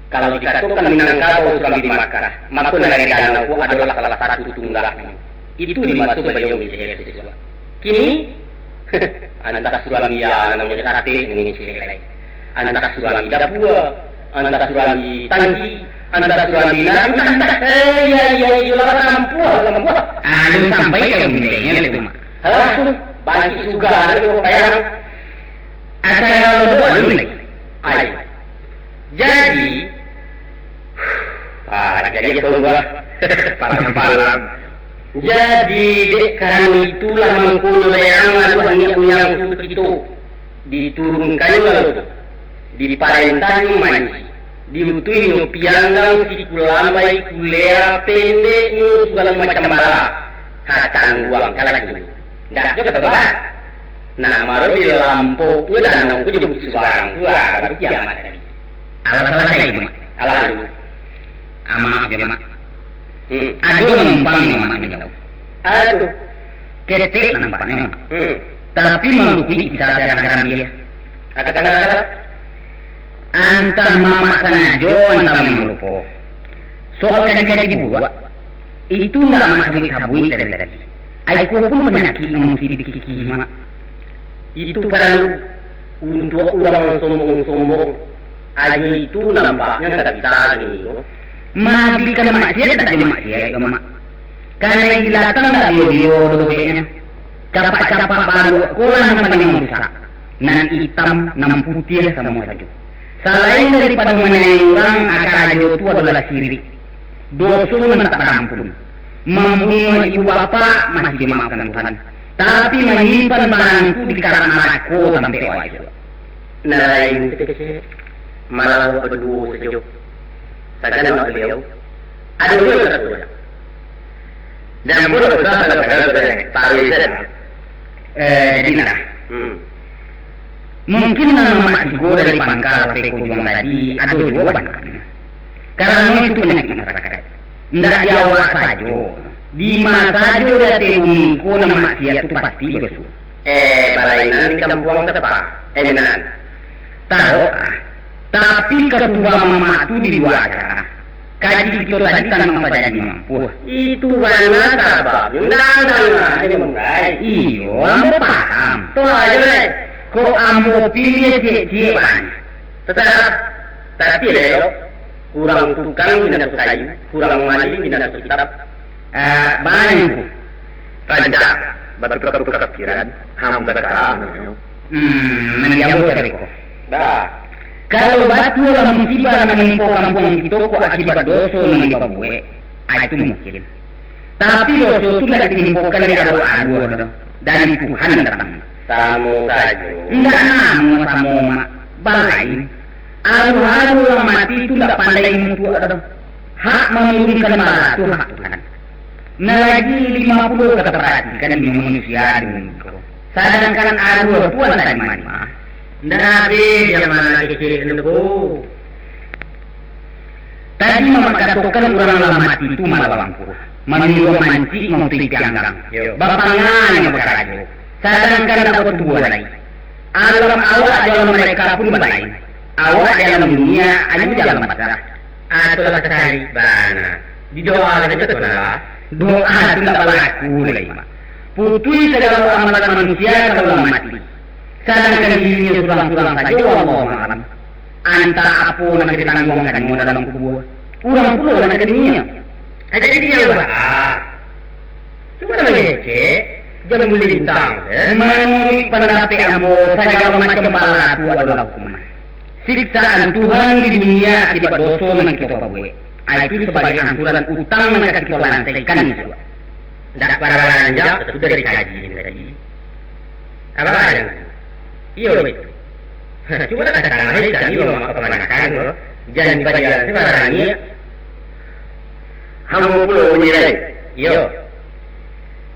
Kalau dikatokan Minangkabau surang di Makkah, mako nagari danau ko adolah salah satu tunggaknyo. Itu di maso baliau mangecek sisuak. Kini, antah surang di nan mangecek sate, mangecek lai. Antah surang di dapua, antah surang di tangki, antah surang di nan, antah, eh, iya, iya, iya, lah, lampuah, lampuah. Alun sampai ka bundenya tu, Mak. Alah, banci suga, alah, tu, kayang. Asa yang lo doa dulu, Mak. Ai. Jadi, ah, jadi aku ubah. Palang-palang. Jadi, dek karano itulah mangkonyo layang aduh niat muyang tu kito. Diturunkannyo lalu tu. Diparentanyo manji. Diutuihnyo pianggang, siku lambai, kulea, pendeknyo, sagalo macam bala. Hatang buang ka lakinyo. Ndak jo kato bala. Nah, maro dilampoknyo danau ko jo bukik subarang tu, ah, baru kiamat tadi. Alah salasai tu, Mak. Alah tu. Ah, maaf yo, Mak. Hmm. Ado nan numpang ni, Mak, ni jauah. Aduh. Ketek lah nampaknyo, Mak. Hmm. Tapi manuruik kisah saya kadang dia. Aka tangah salah. Antah Mamak sangajo, antah Mamak lupo. Soal kaji-kaji dibuek, itu ndak Mak sabuik-sabuik dari tadi. Ai ko pun panyakik nan musti dipikiki, Mak. Itu paralu untuak urang sombong-sombong. Ajo itu nampaknyo ka kita kini ko. Maabihkan maksiat ndak jo maksiat ko, Mak. Kanai binatang ndak bio-bio dobeknyo. Capak-capak baluak ko lah nan paling marusak. Nan itam, nan putiah samo sajo. Salain daripado maniayai urang, karajo tu adolah sirik. Doso nan tak barampun. Mambunuah ibu bapak masih dimaafkan Tuhan. Tapi manyimpan barang tu di karak narako sampai awak isuak. Nan lain tu kecek, malah awak baduo sajo. Sagan awak baliau. Ado juo nan raso. Jan pun usah tanggal-tanggal tu, taruih sajo. Eh, jadi nah. Hmm. Mungkin nan Mamak tigo dari pangka sampai ka ujuang tadi ado juo bananyo. Karano itu panyakik masarakaik. Indak di awak sajo, dima sajo di ateh bumi ko nan maksiat tu pasti basuo. Eh, balainan di kampuang sapa? Eh, nan. Tahu ah. Tapi katuo Mamak tu di lua acara. Kaji kito tadi tanang sajadi mampu. Itu bana sababnyo. Ndak, ndak, ndak, ini mungkai. Iyo, ambo paham. Tu ajo, deh. Kok ambo piliah ciek-ciek bana. Tetap, tapi elok. Kurang tukang binaso kayu, kurang malin binaso kitab. Ah, bana, Ngku. Rancak, batukar-tukar pikiran, hamba ka ambo. Hmm, nan di ambo cari ko. Bah. Kalau batua lah musibah nan manimpo kampuang kito ko akibat doso nan dipabuek, ah, itu mungkin. Tapi doso tu ndak ditimpokan dari aruah-aruah doh, dari Tuhan datang. Samo sajo. Ndak namo samo, Mak. Balain. Aruah-aruah urang mati tu ndak pandai mutuak doh. Hak manurunkan bala tu hak Tuhan. Nan lagi limo puluah ka taparatikan di manusia dunia ko. Sadangkan aruah tu antah di ma-ma. Ndak abih di ma kecek tu. Tadi Mamak katokan urang lah mati tu malah bangkua, manyuruah mancik mautuih pianggang. Yo. Bapangan nyo bakarajo. Sadangkan ndak batubuah lai. Alam awak jo alam mereka pun balain. Awak di alam dunia, ayu di alam basah. Atulah sakali bana. Didoakan sajo tu lah. Doa tu ndak balaku lai, Mak. Putuih sagalo amalan manusia kalau lah mati. Sadangkan dirinyo surang-surang sajo, Allahu a'lam. Antah apo nan ka ditangguangkannyo dalam kubua, urang pulo nan ka diinyo. Ah, jadi dialah. Cubo lah mangecek, jan bulintang, eh. Manuruik pandapek ambo, sagalo macam bala tu adolah hukuman. Siksaan Tuhan di dunia akibat doso nan kito pabuek. Ah, itu sabagai angsuran utang nan ka kito lantaikan isuak. Ndak paralu balanjak, sudah dikaji tadi. Apo nan? Iyo, batua. Cubo lah katakan kami mamakai kamanakan ko. Jan bajalan sabarani. Ambo pulo manilai. Iyo.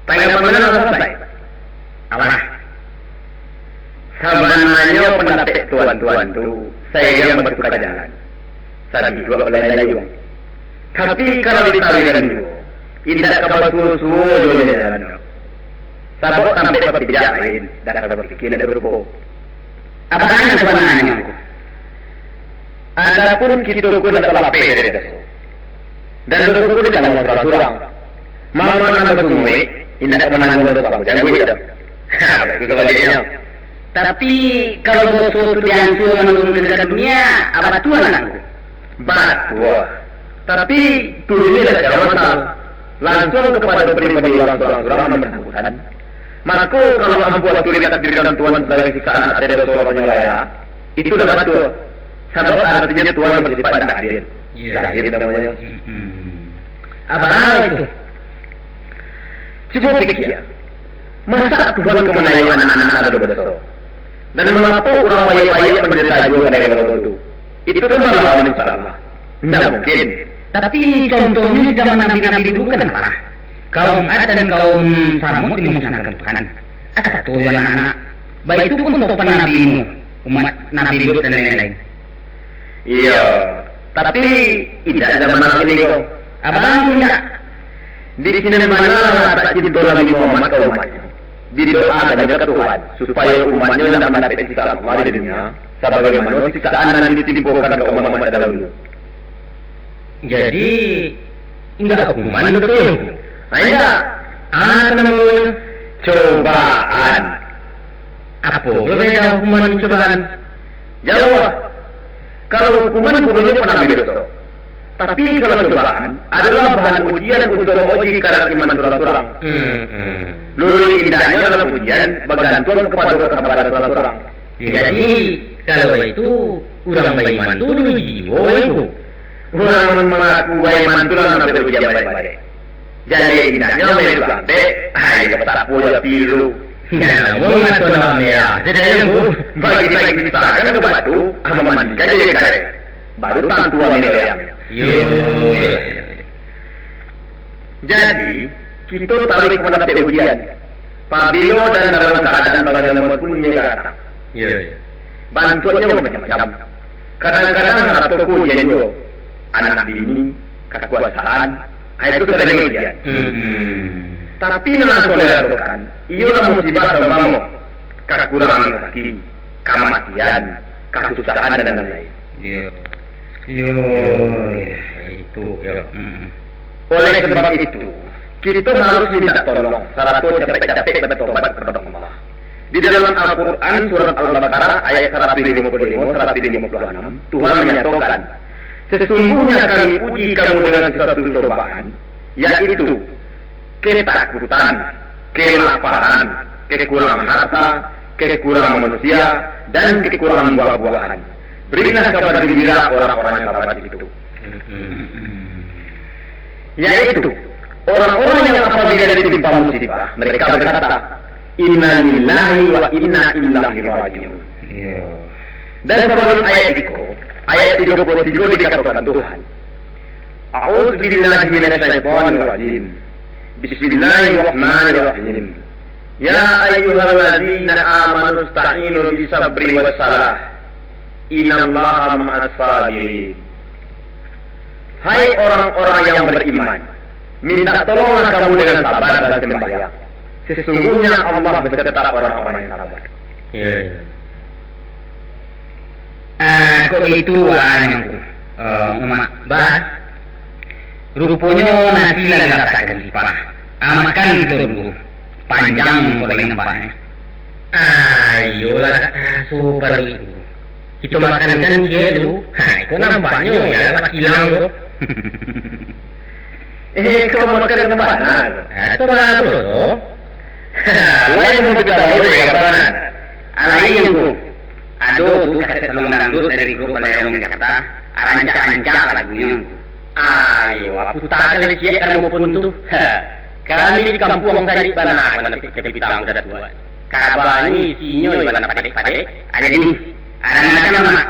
Tanggapan nan salasai. Alah. Sabananyo pandapek tuan-tuan tu saiang batuka jalan. Saduduak balain layuang. Tapi, kalau ditaruihkan juo, indak ka basuo-suo juo jalan tu. Sabab tampek bapijak lain, indak ka bapikir indak barupo. Apo nan sabananyo, Ngku? Adapun kito ko indak ka lapeh dari doso. Dan doso ko indak ka surang-surang. Mama nan basumuik, indak ka manangguang doso, jangguik tu. Ha, batua kabaliaknyo. Tapi, kalau doso tu diansua manurunkan ka dunia, apo batua, Ngku? Batua. Tapi, turunlah dari awal, lansuang kapado pribadi urang surang-surang nan basangkutan. Mako, kalau ambo atuih ditakdirkan Tuhan sabagai siksaan ateh doso urang nan raya, itu lah batua. Sabab aratinyo Tuhan basifat ndak adil. Iyo. Ndak adil namonyo. Hmm. Apo itu? Cubo pikia. Masa Tuhan ka manayuang anak-anak nan badoso? Dan mangapo urang wayek-wayek mandarito juo ka daerah tu? Itu kan malawan insya Allah. Indak mungkin. Tapi contohnyo di zaman nabi-nabi dulu kan alah. Kaum Ad dan kaum Samud dimusnahkan Tuhan. Asa tu anak-anak. Baitu pun topan Nabi Nuh, umat Nabi Lut dan lain-lain. Iyo, tapi indak zaman kini ko. Apo tu indak? Di sinan bana lah latak cinto Nabi Muhammad ka umatnyo. Didoakan ka Tuhan, supayo umatnyo indak mandapek siksa Allah di dunia, sabagaimano siksaan nan ditimpokan ka umat-umat tadahulu. Jadi, indak hukuman tu, Tuan? Ah, indak. Ah, namonyo cobaan. Apo beda hukuman cobaan? Jauah. Kalau hukuman, gurunyo panambi doso. Tapi, kalau cobaan, adolah bahan ujian untuak mauji kadar iman surang-surang. Hmm, hmm. Luluih indaknyo dalam ujian bagantuang kapado kasabaran surang-surang. Jadi, kalau itu, urang baiman tu diuji juo itu. Urang mangaku baiman tu lah nan diuji baik-baik. Jadi, indaknyo main tu ampek, ai, ka batapo jo api dulu. Nah, wong atau nak merah, jadi yang tu. Bagi-bagi pisah kan ka batu, ah, mamandikan jadi karek. Baru tantu ambil yang. Yo. Jadi, kito taruih ka mandapek ujian. Pabilo dan dalam kaadaan bagaimana pun inyo ka datang. Iyo, iyo. Bantuaknyo macam-macam. Kadang-kadang harato ko ujian juo. Anak bini, kakuasaan, ah, itu sadang ujian. Hmm. Tapi nan angkau haratokan, iyolah musibah saumpamo kakurangan rasaki, kamatian, kasusahan, dan lain-lain. Iyo. Iyo, itu, yo. Mm. Oleh sabab itu, kito harus minta tolong, sarato capek-capek batobat kapado Allah. Di dalam Al-Quran, surat Al-Baqarah, ayat saratuih limo puluah limo, saratuih limo puluah anam, Tuhan manyatokan, "Sasungguhnya Kami uji kamu dengan sasuatu cobaan, yaitu ketakutan, kelaparan, kekurangan harta, kekurangan manusia, dan kekurangan buah-buahan. Berilah kabar gembira orang-orang yang sabar di situ." Yaitu, orang-orang yang apabila ditimpa musibah, mereka berkata, "Inna lillahi wa inna ilaihi raji'un." Iyo. Dan sabalun ayat iko, ayat tigo puluah tigo dikatokan Tuhan, "A'udzubillahi minasyaitonirrajim. Bismillahirrahmanirrahim. Ya ayyuhalladzina amanu ista'inu bisabri wassalah. Innallaha ma'as sabirin." Hai orang-orang yang beriman, minta tolonglah kamu dengan sabar dan sembahyang. Sesungguhnya Allah beserta orang-orang yang sabar. Iyo, iyo. Ah, kok gitu, ah, Angku? Eh, Umak, Bah, ruponyo nasi lah dilatakkan di sipah. Ah, makan kito dulu. Panjang ko lai nampaknyo. Ah, iyolah, ah, so paruik tu. Kito makan kan ciek dulu. Ha, iko nampaknyo yo lah kilang tu. Eh, kau makan nan bana tu? Ah, tu lah tu tu. Lain mun kita boleh ka bana. Alai tu. Ado tu kaset Saluang Dangdut dari grup Balairung Jakarta, rancak-rancak lagunyo. Ayo, putarkan ciek kan maupun tu. Ha. Kami di kampuang tadi bana, bana pitang udah tua. Kabanyo isinyo bana padek-padek. Ado ni. Ado macam-macam, Mak.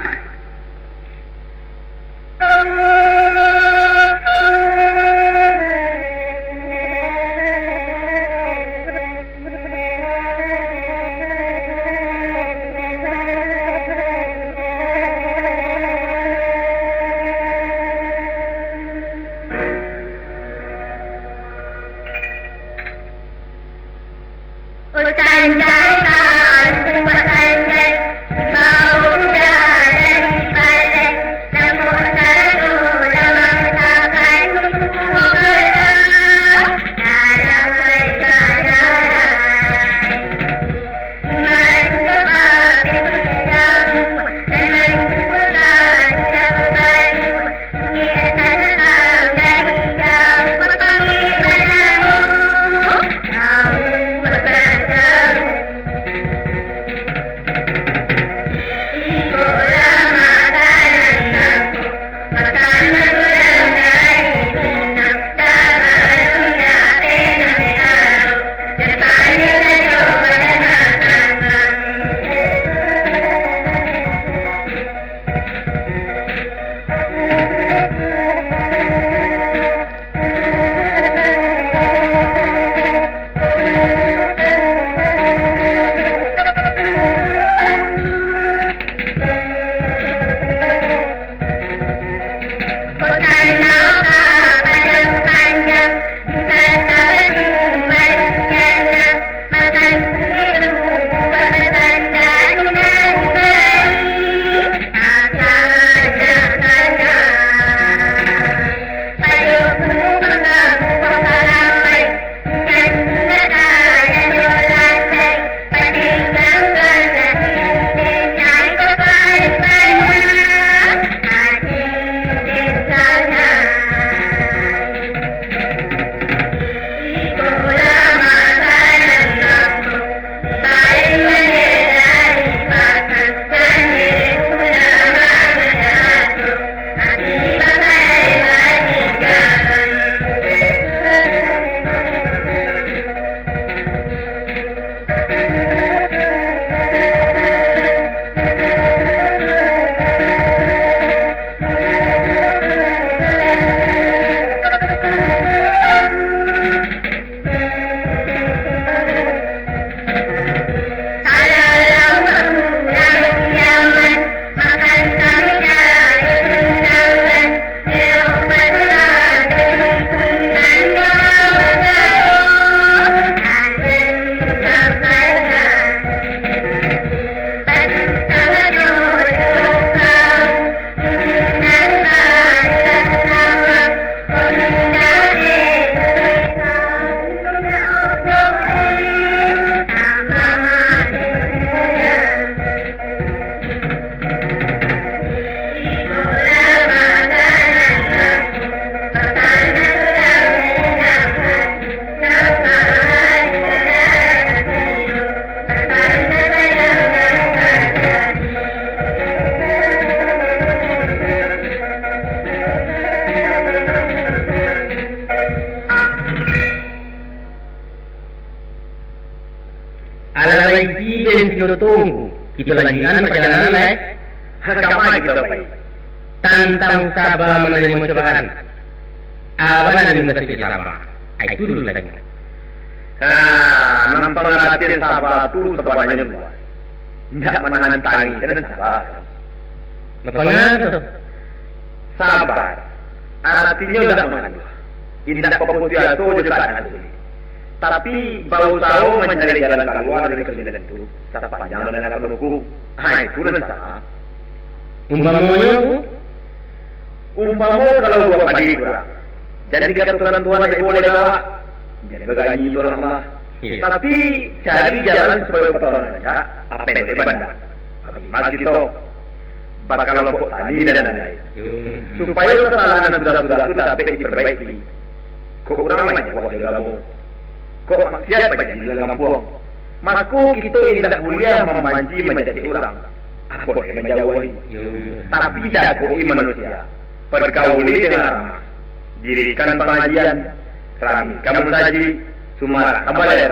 Tunggu, kito lanjuikan pajalanan lai. Kama kito pai? Tantang saba manarimo cobaan. Apo nan dimaksud jo saba? Ai, itu dulu lai. Nah, nan pangaratian saba tu sabananyo luas. Indak manahan tangih, kan saba. Bapangah tu. Sabar. Aratinyo indak mangaluah. Indak baputuih aso jo kaadaan sulik. Tapi, bausaho mancari jalan kalua dari kasulitan tu, sapanjang nan akan ditempuh. Ha, itu nan saba. Umpamonyo, Ngku? Umpamo kalau buah padi kurang, jan dikatokan Tuhan dek boleh galak. Jan baganyi tu Allah. Iyo. Tapi, cari jalan supayo paturunan rancak, apo nan banda. Bagi masjid tu, bakalompok tani dan lain-lain. Iyo. Supayo kasalahan nan sudah-sudah tu dapek dipabaiki. Kok urang banyak buat agamo. Kok maksiat banyak di dalam kampuang. Mako, kito indak buliah mamanci mancacek urang. Apo dek manjauahi? Tapi jago-i manusia. Pargauli dengan ramah. Dirikan pangajian. Ramikan musajik. Sumarak ka balai.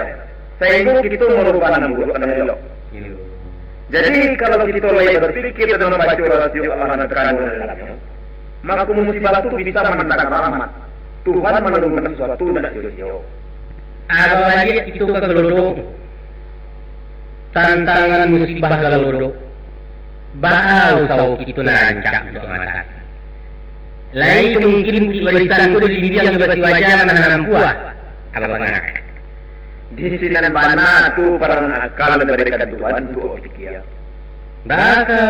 Sainggo kito marupakan nan buruak ka nan elok. Jadi, kalau kito lai bapikir tantang mambaco rasio Allah nan kano dalamnyo, mako musibah tu bisa mandatangkan rahmat. Tuhan manurunkan sasuatu nan indak sio-sio. Apo baliak kito ka Galodok? Tantangan musibah Galodok. Baa usaho kito nan rancak untuak maatasi? Lai ka mungkin bulik barisan ko dilindiang jo basi waja mananam buah? Apo bana? Di sinan bana tu paranan aka nan dibarikan Tuhan untuak bapikia. Baa ka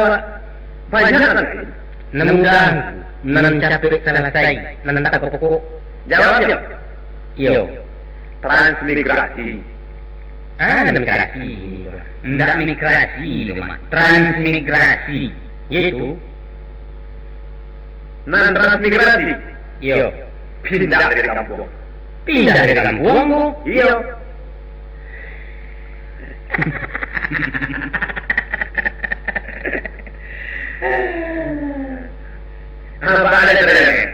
banyak lai. Nan mudah, nan capek salasai, nan tak pokok. Jawabnyo. Iyo. Transmigrasi. Ah, migrasi. Ndak migrasi, Mak. Transmigrasi. Iyo itu. Nan transmigrasi. Iyo. Pindah dari kampuang. Pindah dari kampuang, ko? Iyo. Apo ado caranya?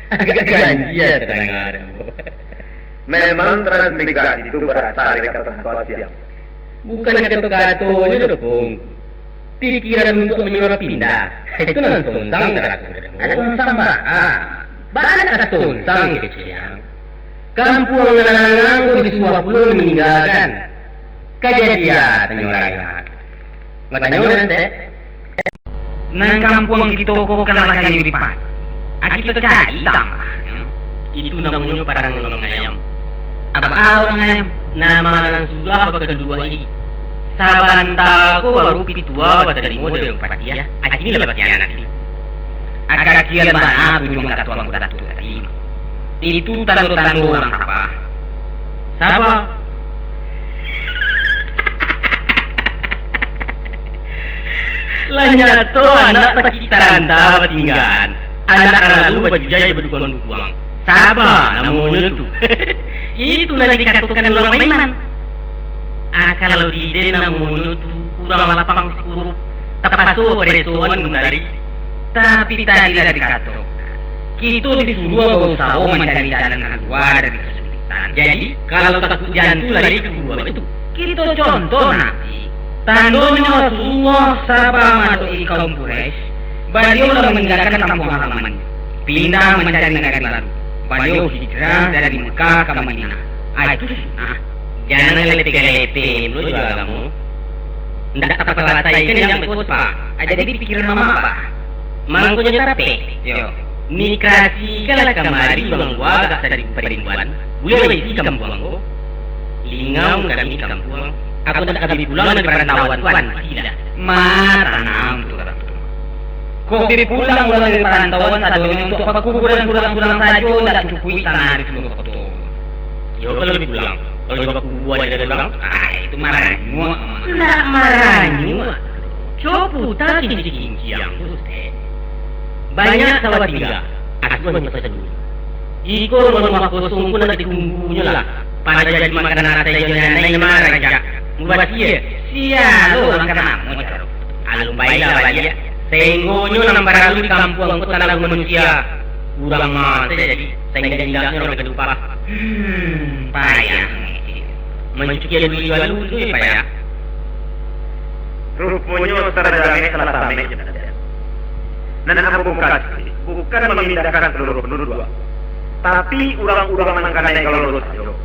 Agak ganjil tadanga. Memang transmigrasi itu berasal dari kata Sosial. Bukan kato-katonyo doh, Kong. Pikiran untuak manyuruah pindah, itu nan sonsang, Kong. Sonsang baa? Baa nan ka sonsang, kecek ang. Kampuang nan angku disuruah pulo maninggakan. Kajadian tanyo rancak. Batanyo urang, Tek. Nan kampuang kito ko kan lah kayu lipat. Ah, kito cari tambah. Itu namonyo padang urang ayam. Apo urang ayam? Nama nan sudah bakaduai. Sabanta ko baru pitua batarimo dari Upati, ah. Ah, kini lah bakianati. Aka kian bana tujuan katuang Datuak tadi. Itu tando-tando urang saba. Saba. Lah nyato anak sakitaran dah batinggaan. Anak lalu bajujai badukuang-dukuang. Saba namonyo tu. Itu lah dikatokan urang Paiman. Ah, kalau di den namonyo tu urang lapang sikurup, tapaso paresoan mangari. Tapi tadi lah dikato, kito disuruah bausaho mancari jalan kalua dari kasulitan. Jadi, kalau takuik jantu lari ka gua itu, kito contoh Nabi. Tandonyo Rasulullah saba maadoki kaum Quraisy, baliau lah maninggakan kampuang halaman, pindah mancari nagari baru. Baliau hijrah dari Mekah ka Madinah. Ah, itu sunnah. Jan lepeh-lepeh pulo jo agamo. Ndak tapasalasaikan yang batua, Pak. Ah, jadi pikiran Mamak, Pak. Mangkonyo tapek, yo. Migrasi ka lah kamari urang lua agak dari parinduan, buliah baisi kampuang ko. Lingau kami kampuang. Aku ndak ka bi pulang dari parantauan tu, anti lah. Ma, tanang tu, urang tu. Kok bi pulang urang dari parantauan sadonyo untuak pakuburan urang-urang sajo, ndak cukuik tanah di Sumbawa Koto. Yo, kalau bi pulang, kalau bakubua aja dari urang, ah, itu maranyuak. Ndak maranyuak. Coba puta kincik-kinciang tu, Ustaz. Banyak sawah tingga, asuahnyo pasadunyo. Iko rumah-rumah kosong pun ndak ditunggunyo lah. Pado jadi makanan sajo nyo nan marancak. Mubasia, sia lo urang ka namo caro. Alun bailah baliak. Sainggonyo nan paralu di kampuang ko tanah manusia. Urang mati jadi, sainggo indaknyo urang ka diupah. Hmm, payah. Mancukia dulu jualu tu, ya, Pak, ya? Ruponyo Saudara Jangek salah tamek, Jan. Nan ambo mukasuik bukan mamindahkan saluruah panduduak, tapi urang-urang nan kanai ka lolosan sajo.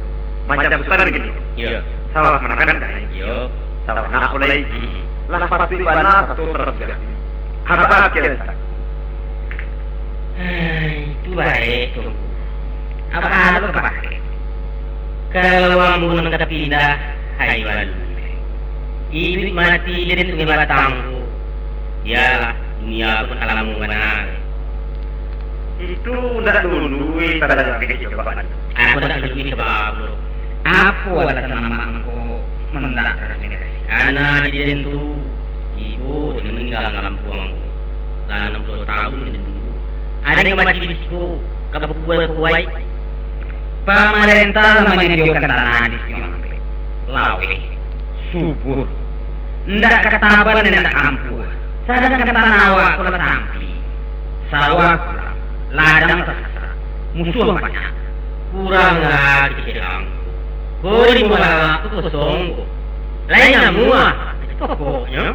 Macam Sutan kini. Iyo. Sawah manakan kanai. Iyo. Sawah nak mulai. Lah patuik bana satu persen. Haba kian. Hai, itu baik, Tuanku. Apo hal ka pakai? Kalau ambo nan ka pindah, hai walu. Iduik mati den Sungai Batang ko. Iyolah, dunia ko nan ka lamo bana. Itu ndak dulu, eh, Saudara Jangek, coba. Apo ndak dulu, coba, bro? Apo alasan amak angko mandak ka Sumedang? Karano di den tu, ibo den maningga ka kampuang ko. Lah anam puluah tahun den tunggu. Ado nan mati di siko, ka bakubuan kuwaik. Pamarentah lah manyadiakan tanah di siko, laweh, subur. Indak ka taban, indak ka ampua. Sadangkan tanah awak ko lah tampik. Sawah kurang, ladang tasasak, musuah banyak. Kurang lah kecek angku. Ko di muka awak tu kosong ko. Lain namuah, pokoknyo.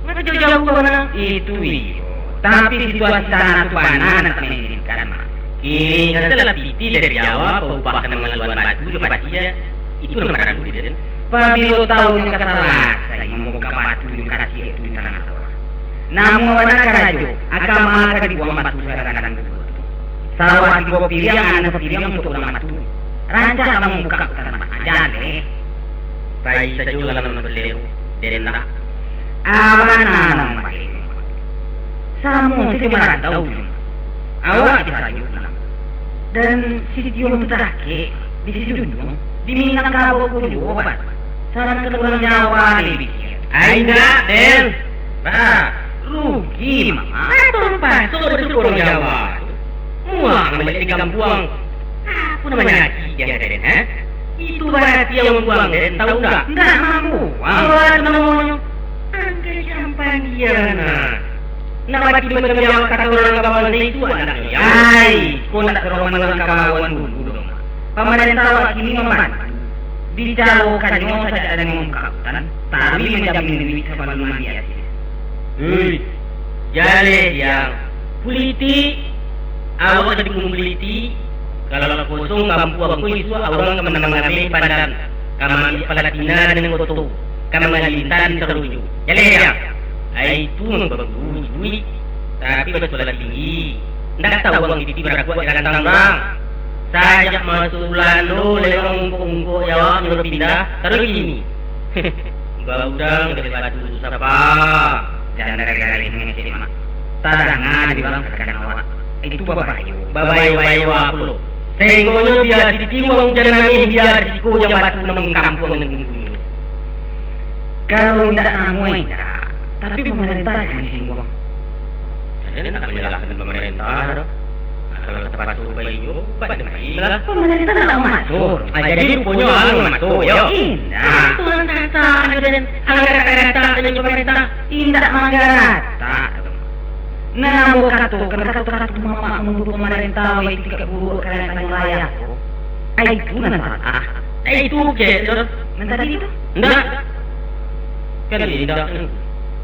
Ngapa jauh-jauh ka bana? Itu iyo. Tapi situasi tanah tu bana nan tak memungkinkan, Mak. Kini kan salah pitih dari awak, paubah ka mangaluan batu jo patia. Itu nan paralu, den. Pabilo tahu nyo ka salasai mambongka batu jo kaciak tu di tangah sawah. Namuah bana karajo, aka ma ka dibuang batu sagadang-gadang tu. Sawah tigo piliang, anam piliang untuak urang batu. Rancak ka mambukak tanah, jaleh. Pai sajo lah nan baselero, den lah. Abana nan bae. Samo sajo marantau tu. Awak di Sayun lah. Dan si Tiong tu dakek, di Sijunjuang, di Minangkabau ko juo, Pak. Sadangkan urang Jawa lai bisiak. Ai, indak, den. Bah, rugi, Mak. Atau pasok disuruah urang Jawa tu. Muah baliak di kampuang. Apo namonyo aji, den, ha? Itu barati yang mambuang, den, tahu ndak? Ndak mambuang. Apo namonyo? Angkek sampandian, nah. Nak bati macam yang kata urang kawan saya itu, anaknyo. Ai, ko nak dorong manangka lawan dulu dong. Pamarentah awak kini mambantu. Dicalokannyo sajak dari mangkakutan, taruih manjamin duit sabalun mandi asin. Hei, jaleh, Tiang. Pulitik, awak jadi pun pulitik, kalau lah kosong kampuang ko isuak, urang ka manamang ameh pandan, ka maambiak Palatina dan Koto, ka mangalintah di Sarojo. Jaleh, Tiang. Ai, itu mah bagus, duit, tapi basakolah tinggi. Ndak tahu urang titi barakuak di rantang urang. Sajak maso Balando, lewat ungkok-ungkok Jawa, nyuruh pindah, taruih kini. Baudang dari batu sapa? Jan gara-gara ini ngecek, Mak. Tadanga di dalam kadang awak. Itu babayo. Babayo-bayo apo lo? Senggonyo biar di tiwang jan nangih, biar di siko jan batu nan mangkampuang nan gunung. Kalau indak namuah indak, tapi pamarentah jan disingguang. Jan nak manyalahkan pamarentah doh. Kalau tapaso pai jo, pai lah. Pamarentah ndak mamaso. Ah, jadi ruponyo ang mamaso, yo? Indak. Tuhan kata, ang kata, ang kata, ang kata, ang pamarentah. Indak manggaratak. Nan ambo katokan, kato-kato mamak mundur pamarentah, wai tingkek buruak karano tanyo layah ko. Ai, itu nan salah. Ai, itu kecek tu. Nan tadi tu? Indak. Kan indak.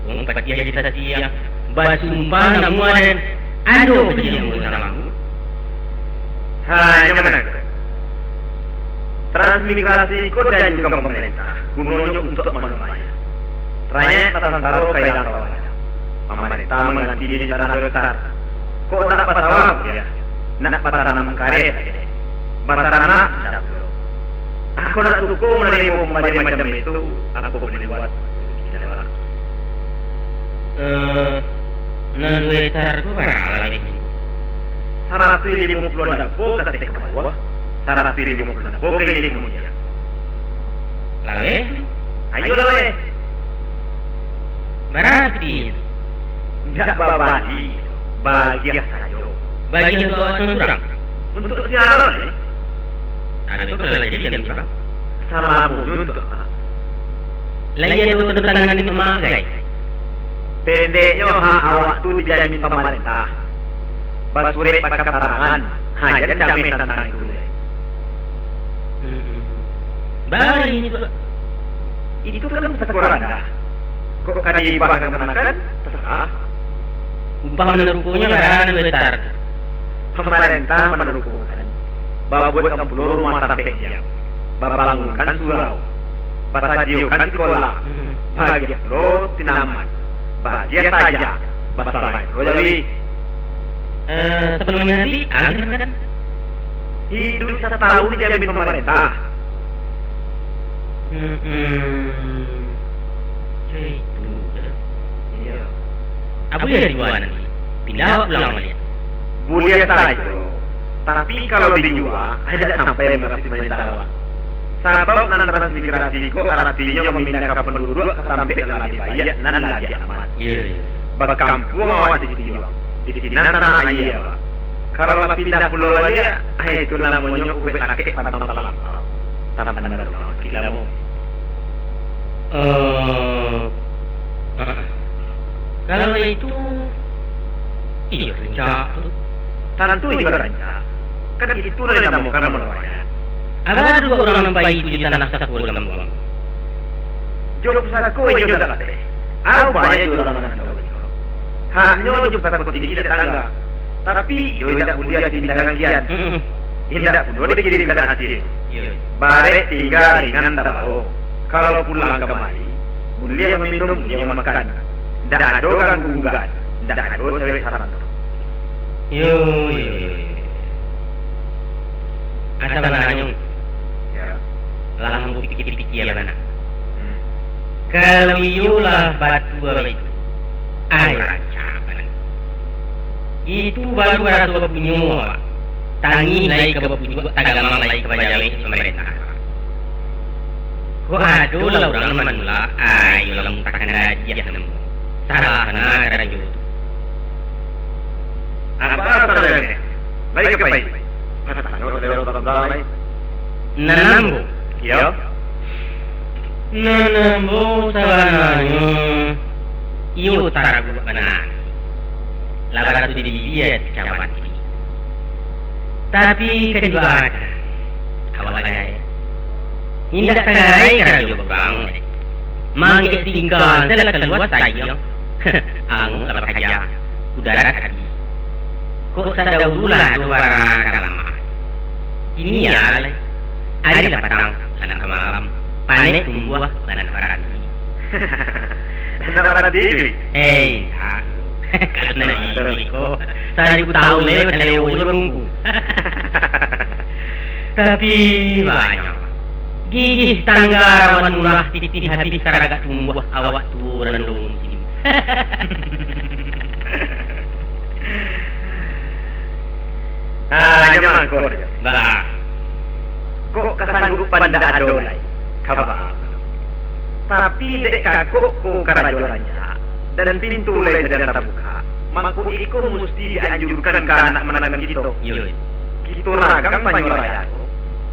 Wong patia di sasia. Basumpah namuah den. Ado patia yang salah. Ha, yang mana? Transmigrasi ko dianjurkan pamarentah, gunonyo untuak manumpang. Rakyat basantaro ka ilang sawah. Pamarentah mangganti di tanah besar. Kok nak basawah, yo? Nak batanam kareh, basaranak, indak pulo. Aku nak suko manarimo pambarian macam itu, aku boleh buat. Eh, nan duo hektar tu bara lah, Beh? Saratuih limo puluah labo ka ateh ka bawah, saratuih limo puluah labo ka ilia ka mudiak. Laweh? Ayo laweh. Bara pitih? Indak babali, bagiah sajo. Bagiah untuak awak surang? Untuak si Aron, eh? Ado tu kalau jadi kan surang? Salamonyo untuak Aron. Lai ado tando tangan di rumah, gai? Pendeknyo, hak awak tu dijamin pamarentah. Basurek bakatarangan, ha, jan cameh tantang itu, gai. Hmm. Bari ini tu. Itu kan sako randah. Kok ka diubah ka manakan? Tasarah. Upah manurukonyo lah nan batar tu. Pamarentah manurukonkan. Babuekkan pulo rumah tampek diam. Babangunkan surau. Basadiokan sikolah. Hmm. Bagiah pulo tanaman. Bagiah saja. Basarai pulo jawi. Eh, sabalum mati, angin kan? Iduik satahun dijamin pamarentah. Hmm. Caitu, dah. Iyo. Ah, buliah dijuwa nanti. Pindah awak pulang baliak. Buliah sajo. Tapi, kalau dijuwa, indak sampai menghabisi pamarentah awak. Sabab nan transmigrasi ko aratinyo mamindahkan panduduak ka tampek nan labiah baiak, nan labiah aman. Iyo, iyo. Bakampuang awak di situ, di sinan tanah aia awak. Kalau lah pindah pulo baliak, ah, itu namonyo ubek lakek pantang talampau. Tanah tanah lamo. Eh, ah, kalau itu, iyo rancak tu. Tantu iyo rancak. Kan itu lah nan dinamokan manuruik. Ado duo urang nan pai tu di tanah sako di kampuang. Jo pusako iyo ndak lateh. Au banyak jo urang nan tahu. Haknyo jo pusako tinggi dak tangga. Tapi, iyo indak buliah dipindahkan kian. Mm-mm. Indak pulo dikirimkan hasil. Iyo. Barek tingga ringan tabawo. Kalau pulang kamari, buliah maminum, buliah mamakan. Ndak ado ganggu gugat, ndak ado cewek saranto. Yo, yo, yo, yo. Asa bananyo. Yo. Lah ambo pikia-pikia bana. Hmm. Kalau iyo lah batua baitu, ai rancak bana. Itu baru raso bapunyo awak. Tangih lai ka bapucuak, tagamang lai ka bajawek pamarentah. Kok ado lah urang nan manulak, ayo lah muntahkan ajiah namo. Salah bana karajo tu. Apo salah nyo? Lai ka pai? Katanyo saudaro Bambang lai. Nan ambo? Iyo. Nan ambo sabananyo iyo taraguak bana. Lah baraso di bibia dicabati. Tapi ka dibakan awak lai. Indak tarai karajo babang. Mangkek tingga salah kalua sayang. Angok lah bakaja. Udarat abih. Kok sadahulu lah tu bara ka lamah. Kini ya lai. Ari lah patang, anak malam. Panek tumbuah, anak barani. Anak barani tu? Eh, indak. Karano iko, saribu tahun lewat lewat je barungku. Tapi banyak. Gigih tangga rawan murah, titih habih karagak tumbuah, awak tuo randong mungkin. Ah, nyo mangko. Bah. Kok kasanggupan ndak ado lai? Kaba. Tapi dek kakok ko karajo rancak, dan pintu lai sadang tabuka, mangko iko musti dianjurkan ka anak manangan kito. Iyo. Kito ragang panyo raya ko,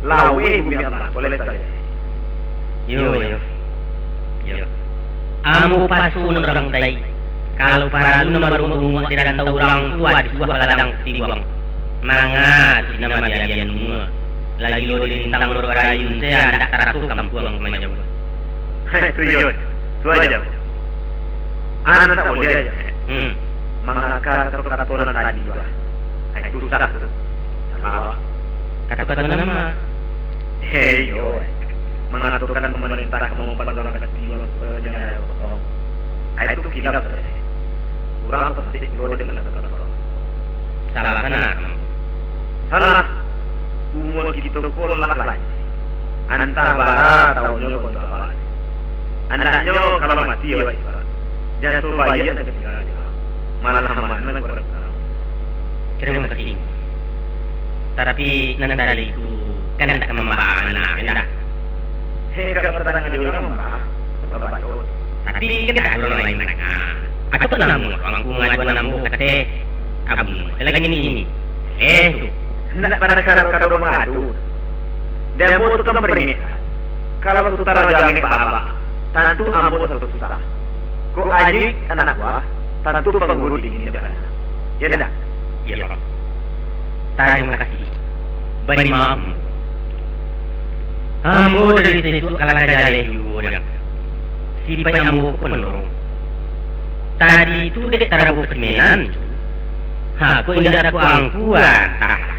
laweh bumi Allah ko lai sadonyo. Iyo, iyo. Iyo. Ambo pasun urang tai. Kalau paralu nan barunguak-runguak di rantau urang tu, aduah baladang tibuang. Manga sinan mabiabian mua. Lagi lo dilintang lo barayun, se andak taraso kampuang ka manjauah. Heh, tu iyo. Tu aja. Anak tak boleh aja. Hmm. Mangaka kato-kato nan tadi tu lah. Hai, susah tu. Salah. Kato-kato nan ma? Hei, yo. Mangatokan pamarintah ka mambangun katiwa, eh, jangan ada potong. Ai, itu kilaf, eh. Urang sasek juo dengan kata-kata. Salah bana. Salah. Umua kito ko lah lai. Antah bara tahunnyo ko antah bara. Andaknyo kalau mati awak, jaso baiak nan katinggalan. Malah aman nan kurang. Terima kasih. Tapi nan tadi tu kan ndak ka mambahana, indak? Heh, kalau tangan dia orang mambah, babaco. Tapi kan ada orang lain mandanga. Atau pernah mau angku ngajuan ambo kata, "Abang, lagi ni, ini." Eh, tu. Ndak pada karo-karo mangadu. Dan ambo tu kan beringek. Kalau sutara jangek ba-abak, tantu ambo satu susah. Kok Ajuik anak buah, tantu panguru dingin di bana. Ya ndak? Ya. Tarimo kasih. Bari maaf. Ambo dari sisuak ka lah ka jaleh juo, Dang. Sipaik ambo ko penuh. Tadi tu dek tarabok simenan tu, ha, kok indak takuangku, antahlah.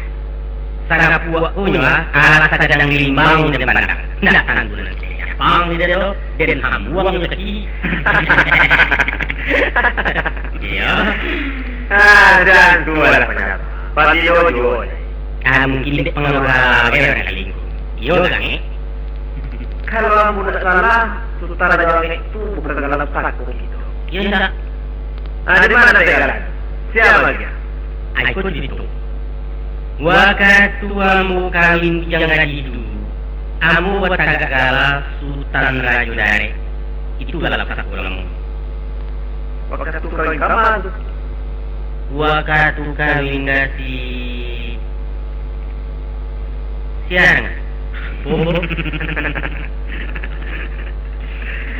Sarapuak ko nyo lah, alah sagadang limbang den pandang. Ndak tantu nan siapang di den tu, den hambuang jo kaki. Iyo. Ah, jan tu lah panyabab. Patilo juo. Ah, mungkin dek pangaruah urang lain. Iyo, Dang, eh? Kalau ambo ndak salah, Sutan Rajo Angek tu bukan galak sako gitu. Iyo, ndak. Ah, dari mana Angek? Siapa dia? Ah, iko carito. Wakatu ambo kawin Bujang Haji tu, ambo batagak galak Sutan Rajo Darek. Itu galak sako namo. Wakatu kawin kama tu? Wakatu kawin ka si, sia nan? Oh.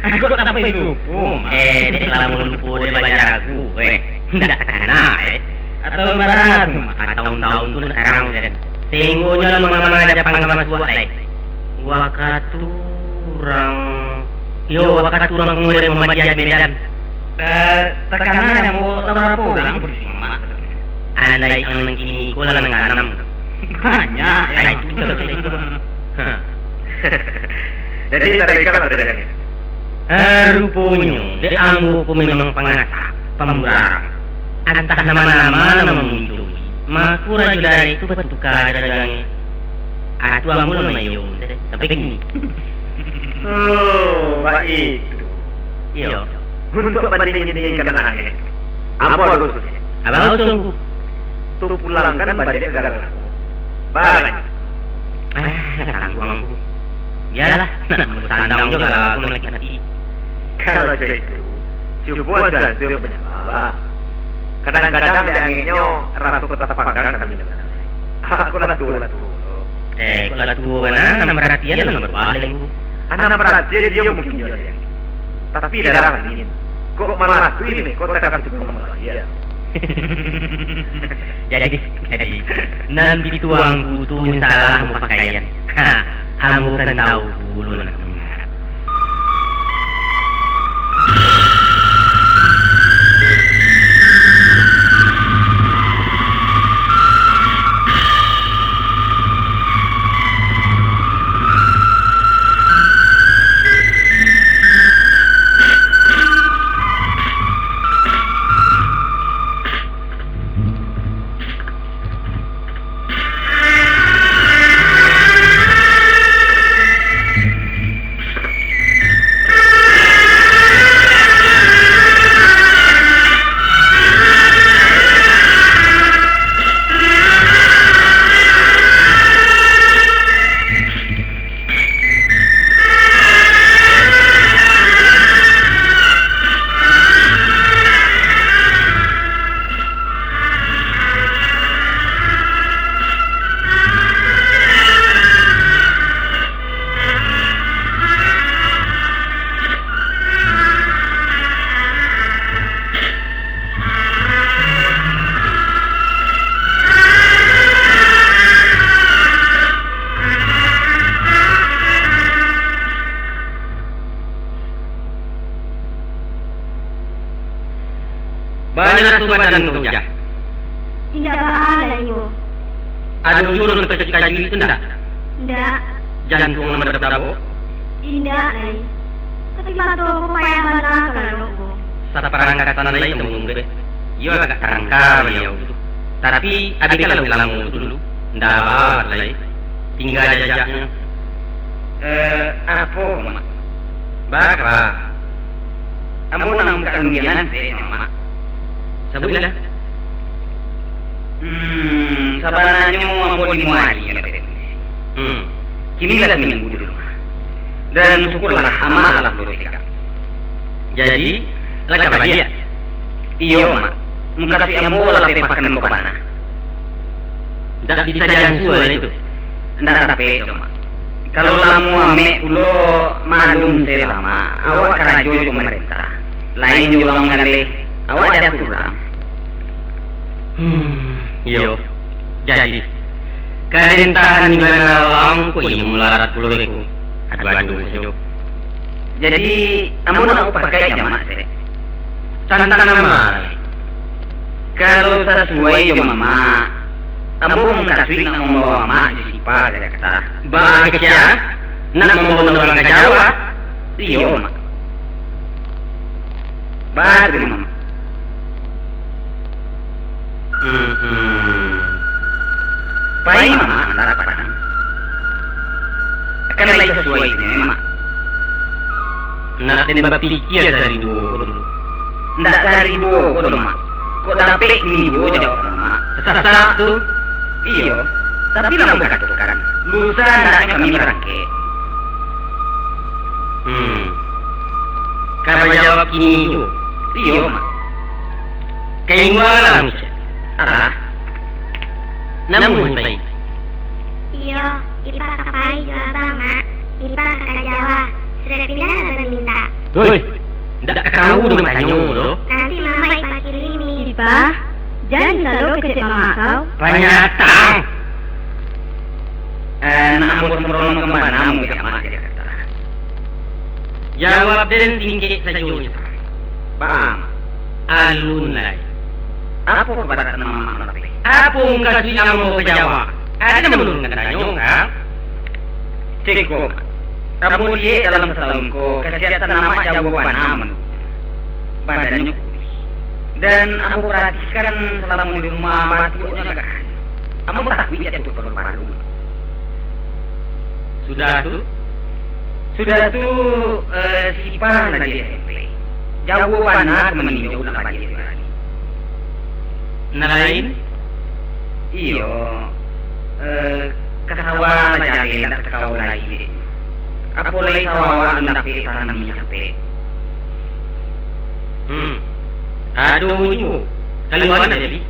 Aku tak sampai lupo. Eh, dek lamo lupo dek banyak lagu, eh. Ndak takana, eh. Atau ibarat, atau tahun-tahun tu nak tarang, kan. Sehinggo nyo lah mangama-ngama Japang ka masuak, eh. Wakatu urang, yo, wakatu urang Muhammadiyah di Medan. Eh, takana nan bawa sabarapo urang? Andai ang nan kini ko lah nan kaanam. Banyak, eh. Ai, itu. Ha. Jadi, tadi kan ada dengan ni. Eh, ruponyo, dek ambo ko memang pangasak, pamurang. Antah nama-nama nan mamunculi. Mako Rajo Darek tu batuka jo Rajo Angek. Ah, tu ambo lah mayo, sampai kini. Oh, baitu. Iyo. Untuak banding-bandingkan Angek, apo bagus? Apo bagus, Tuangku? Tu pulangkan baliak galak. Baliak. Ah, tangguang Angku. Bialah, nak sandang jo galak malakik mati. Kalau cak itu, cubo sajo banyalahlah. Kadang-kadang dek Angeknyo raso ka tapanggang kami. Aku lah tuo, lah tuo. Eh, kok lah tuo bana, nan paratian lah nan baruah lai, Ngku. Anak paratian iyo mungkin jo, tapi darah angin. Kok malah tu ini, kok takkan cukup malah, iyo. Jadi, jadi, nan pituangku tu salah mupakaian. Ha, ambo kan tahu dulu nak mangarap. Baa raso badan ko, Jah? Indak baa lai, Ngku. Ado juo nan takajuik-kajuik tu ndak? Indak. Jantuang nan badabok-dabok? Indak lai. Tapi mato ko payah bana ka lalok ko. Saparangkatan lai tamumbek. Iyo agak tarangka baliau tu. Tapi abihkanlah ulamo tu dulu. Ndak baa lai. Tingga jajaknyo. Eh, apo, Mak? Baa ka? Ambo nak mambuka undianan se, Mak. Sabuiklah. Hmm, sabananyo ambo limo ari, ya, Mak. Hmm. Kini lah saminggu di rumah. Dan syukurlah, Amak lah buliah tikam. Jadi, lah ka baliak? Iyo, Mak. Mukasuik ambo lah lapeh pakan ko bana. Ndak bisa diansua lai tu. Ndak dapek tu, Mak. Kalau lamo amek pulo, maklum se lah, Mak. Awak karajo jo pamarentah. Lain jo urang manggaleh. Awak diatur urang. Hmm, iyo. Jadi, Ka den tahan di bana urang ko iyo mularat pulo beko. Adu-adu sajo. Jadi, ambo nak pakai jamaah, Sek. Tantang ma? Kalau sasuai jo mamak, ambo mukasuik nak mambawa mamak jo Sipa ka Jakarta. Baa kecek, nak mambawa urang ka Jawa? Iyo, Mak. Baa tu, Mamak. Hmm. Pai Mamak mandanga Padang. Kan lai sasuai tu, Mak. Nak den bapikia sahari duo ko dulu. Ndak sahari duo ko doh, Mak. Kok dapek kini juo jawab Mamak. Sasak tu? Iyo, tapi lah mukasuik, lusa andaknyo kami barangkek. Hmm. Ka bajawab kini juo? Iyo, Mak. Ka imbau lah, Mak. Alah. Namuah, Pai. Iyo, Ipa ka pai jo abang, Mak. Ipa ka ka Jawa. Sudah pindah lah bamintak. Hoi, ndak tahu doh batanyo doh. Nanti Mamak Ipa kirimi. Ipa, jan salo kecek mamak kau. Panyatang. Eh, nak ambo sembrono kambana ambo jamaah Jakarta. Jawab den singkek sajo, Ipa. Bang. Alun lai. Apo kabaratan mamak nan lapeh? Apo mukasuik ambo ka Jawa? Ado nan manurunkan tanyo, kan? Ceko, ambo liyek dalam satahun ko, kasihatan mamak jauah bana manurun. Badannyo kurih. Dan ambo paratikan salamo di rumah, batuaknyo agak aneh. Ambo takuik jatuah ka palu-palu. Sudah tu? Sudah tu, eh, Sipa lah di S M P. Jauah bana ka maninjau nak baliak tu tadi. Nan lain? Iyo, eh, ka sawah lah jaleh, ndak takao lai dek. Apo lai sawah awak nan dapek tanam minyak capek. Hmm. Ado juo. Kaluan jadi.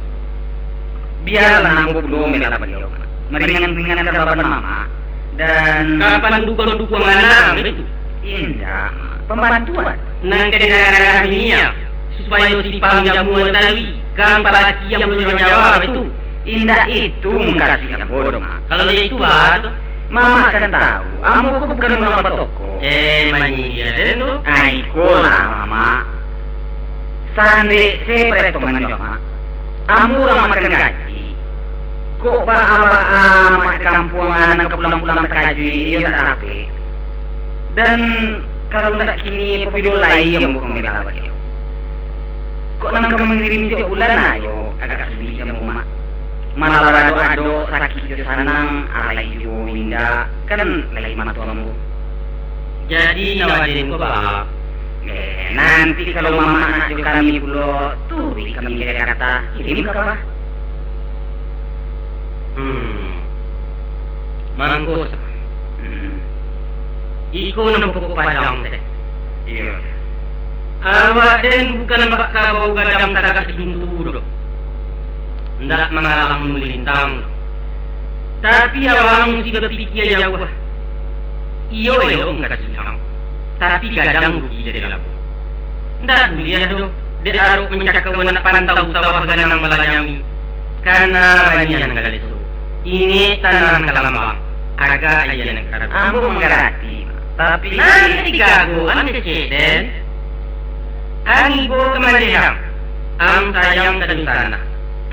Bialah ambo pulo mambela baliau. Maringan-ringankan baban mamak. Dan kapan dukuang-dukuang anak, baitu? Indak, pambantuan. Nan ka diarah-arah minyak, supayo Sipa manjamu tali, kan palaki nan bajuang nyawa, baitu? Indak itu mukasuik ambo doh, Mak. Kalau itu, baa tu? Mamak kan tahu, ambo ko bukan urang batoko. Eh, manyindia den tu. Ah, ikolah, Mamak. Sandek se paretongan jo Mak. Ambo urang makan gaji. Kok baa-baa Mak di kampuang nan ka pulang-pulang takajuik, iyo ndak dapek. Dan kalau ndak kini, pabilo lai ambo ka mambela baliau? Kok nan ka mangirin tiok bulan ajo, agak sulik ambo, Mak. Malah ado-ado sakik jo sanang, alai juo indak, kan lai mato ambo. Jadi, nyawa den ko baa? Eh, nanti kalau mamak nak jo kami pulo, turuik kami ka Jakarta, kirim ka baa? Hmm. Mangko sa. Hmm. Iko nan pokok padang teh. Iyo. Awak den bukan bak kabau gadang tagak di pintu doh. Ndak mangalang malintang doh. Tapi awak musti bapikia jauah. Iyo elok mukasuik ang, tapi gadang rugi dari labuah. Ndak buliah doh, dek arok mancakau anak pantau sawah ganang malanyami. Kana banian ka leso, ingek tanah nan ka lambang, agak aia nan ka karuang. Ambo mangarati, tapi nanti gagoan kecek den. Ang ibo ka malehang, ang sayang ka dunsanak,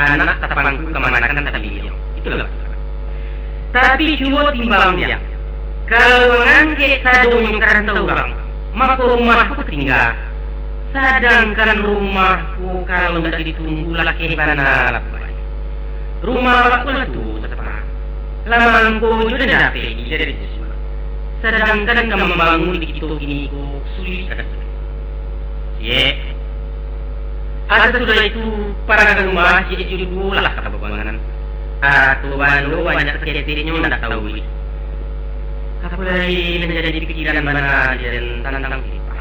anak tapangku kamanakan tapiliang. Itulah. Tapi cubo timbang, Diang. Kalau mangangkek sadonyo karanta urang, mako rumah ko tingga. Sadangkan rumah ko kalau ndak ditunggu, lakeh bana labuah. Rumah awak ko lah tuo, Sapa. Lah mangko jo den dapek dari Joshua. Sadangkan ka mambangun di kito kini ko sulik rasonyo. Ciek. Asa sudah itu, parangai rumah ciek jo duo lah ka babangunan. Atau bando banyak saketeknyo ndak tahu lih. Apo lai nan jadi pikiran bana di den tantang Sipa.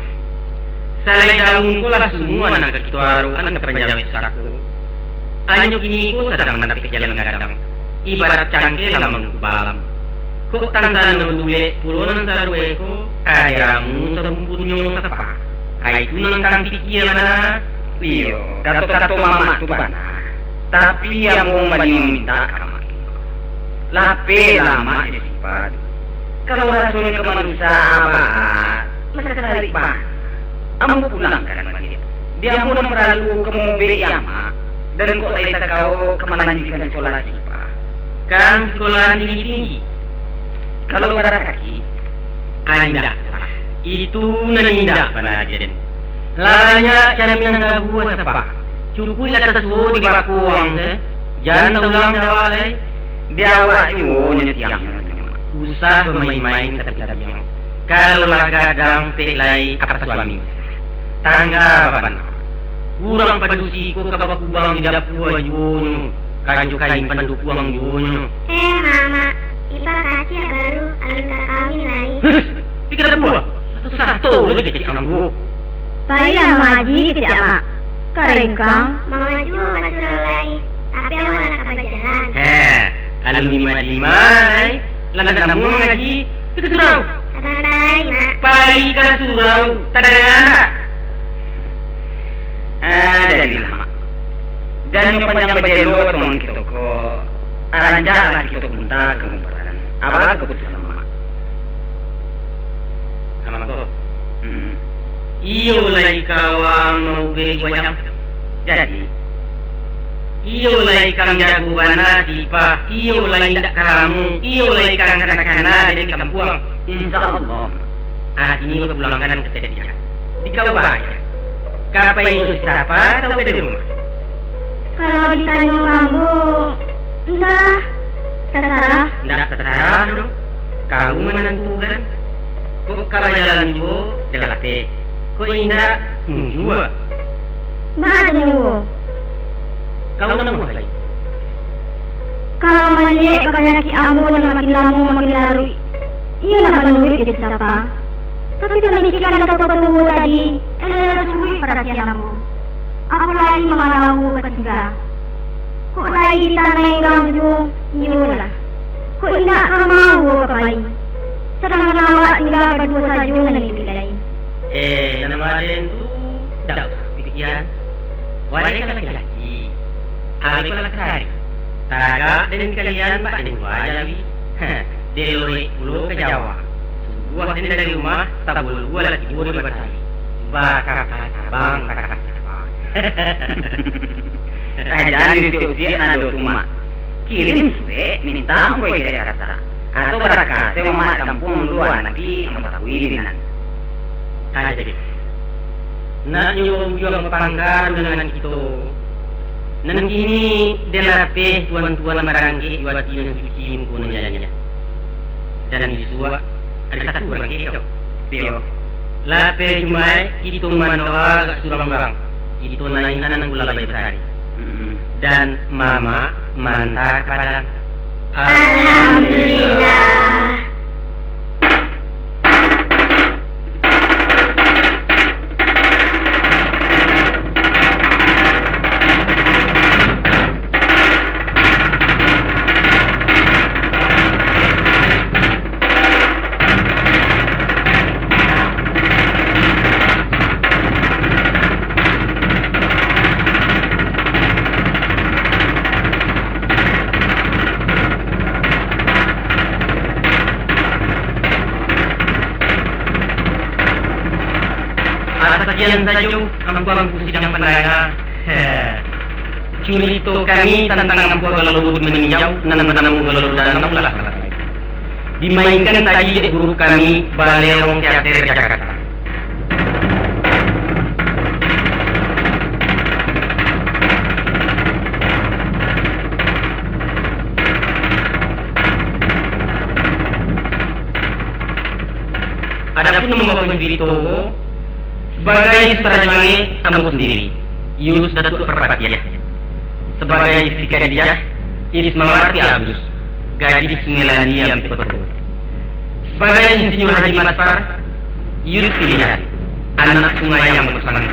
Salai daun ko lah sumua nan ka kito arokan ka panjawek sako. Anyo kini ko sadang mandapek jalan gadang, ibarat cangkeh lah mangkuba alam. Kok tantano bulek pulo nan sarupo ko, ajamu sabumpunnyo Sapa. Ai tu nan kang pikia bana. Iyo, kato-kato mamak tu bana. Tapi ambo bani mamintak ka mamak. Lapehlah, Mak, jo Sipa tu. Kalau rasonyo ka manusa, Abah, masa ka tarik bana. Ambo pulangkan baliak. Di ambo nan paralu ka maubek, Mak. Dan kok lai takao ka malanjuikkan sikolah Sipa. Kan sikolah tinggi-tinggi. Kalau barasaki, ah, indak. Itu nan indak bana, Jen. Lah banyak camin nan gabuah, Sipa. Cukuiklah tasuo di bako urang tu. Jan taulang di awak lai. Di awak juo nyo tiang. Usah bamain-main ka tapi-tapiang. Kalau lah gadang, pek lai ka pasuami. Tangga bapanah. Urang padusi ko ka bakubang di dapua juo nyo, ka jo kain pandukuang juo nyo. Eh, Mak, Mak, Ipa kacik baru, alun ka kawin lai. Heh, pikir dapua. Sato-sato lo kecek ambo. Pailah mangaji kecek Mak. Karengkang. Mama juo basurau lai, tapi awak nak ka bajalan. Heh, alun lima-lima lai, lah nak namuah mangaji, pikir surau. Sabantai, Mak. Pai ka surau, tadanga ndak? Ah, jadilah, Mak. Jan nyo panjang bajelo atuangan kito ko, rancaklah kito bunta ka kumparan. Apo kaputusan Mak? Amak ko? Hmm. Iyo lai ka awak maubek wayang. Jadi? Iyo lai ka manjago bana Sipa, iyo lai indak ka lamo, iyo lai ka kana-kana dari kampuang. Insya Allah. Ati ni bapulangkan ka Setia. Di kau bahayo. Ka pai jo Sipa atau ka di rumah? Kalau ditanyo ka ambo, entahlah, tasarah. Ndak tasarah doh. Kau manantukan. Kok ka bajalan juo, jalapeh. Kok indak, munjua. Baa tanyo ambo? Kau namuah lai? Kalau maliek ka panyakik ambo nan makin lamo makin laruik, iyo lah manuruik jo Sipa. Tapi pamikiran nan ka tuo tadi, elok-elok cukuik paratian ambo. Ambo lai mangarau ka tingga. Kok lai di tanah nan ganggu, iyolah. Kok indak ka mau ka pai. Sadangkan awak tingga baduo sajo nan iduik lai. Eh, nan baden tu, ndak usah pikian. Warai ka laki-laki, awai ka laki-laki. Tagak den kalian bak den wajawi. Delorek pulo ka Jawa. Subuah den dari rumah, tabuluah lah tibo di batari. Bakaka cabang, bakaka cabang. Karajo di usiak-usiak nan ado tu, Mak. Kirim surek, mintak ambo ka Jakarta. Atau barangkek se Mak, kampuang lua nagari, ambo tabui di nan. Karajo. Nak nyo baujang bapangka dengan kito. Nan kini den lapeh tuan-tuan barangkek, jo ati nan suci, muko nan janiah. Dan bisuak ari Sabtu barangkek kito. Iyo. Lapeh Jumaik, kito mandoa agak surang-surang. Kito naiak nan gulai basari. Mm-mm. Dan Mamak maanta ka Padang. Alhamdulillah. Sakian sajo, ambo angku sidang pandanga. Heh. Curito kami tantang Ampu Agak Lobot Maninjau, nan banamo Galo Danau lah. Dimainkan tadi dek guru kami, Balerong Teater Jakarta. Adapun mambawaan curito, sabagai sutradara, ambo sandiri, Yus Datuak Parpatiah. Sabagai si Khadijah, Ismawarti Agus, gadih Sungai Landi Ampipotoh. Sabagai Insinyur Haji Maspar, Yus Pilihan, anak Sungai Ambo Sanang.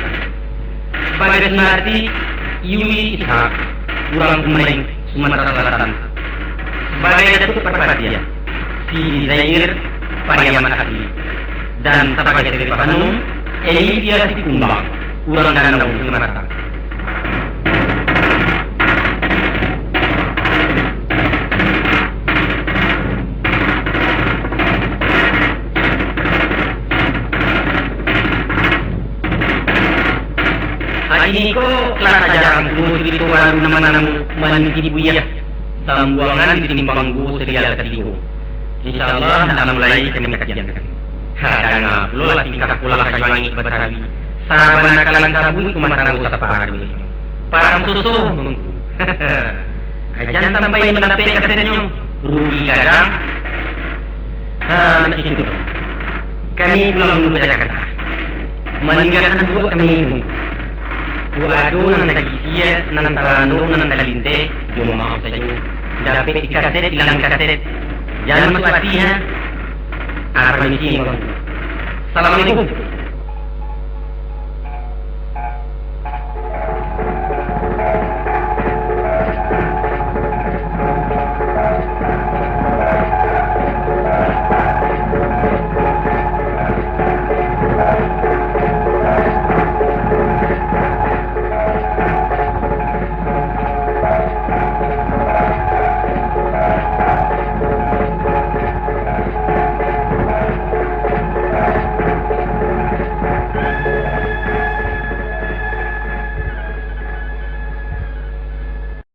Sabagai Sunarti, Yuli Ishak, urang Kumain, Sumatera Selatan. Sabagai Datuak Parpatiah, si Zair Pariaman Asli. Dan sabagai Sri Pahanum, Eli Tiasi Kumbang, urang Danau Sumatera. Iko lah sajarah mangko curito baru nan banamo Maniki Buya, sambuangan di Simpang Duo Serial katigo. Insya Allah, dalam mulai kami kajian. Ha, danga pulo lah tingkah polah kayu angek Batawi. Sabana kalang kabui rumah tanggo sapadu. Parang susuh mangko. Jan sampai mandapek kasetnyo, rugi gadang. Ha, nak itu. Kami pulang dulu ka Jakarta. Maninggakan buah kami ini. Buah ado nan tagisiak, nan tarano, nan talinteh, jo maaf sajo. Dapek di kaset, ilang di kaset. Jan masuak ati, ha. Ah, permisi, Bang. Assalamualaikum.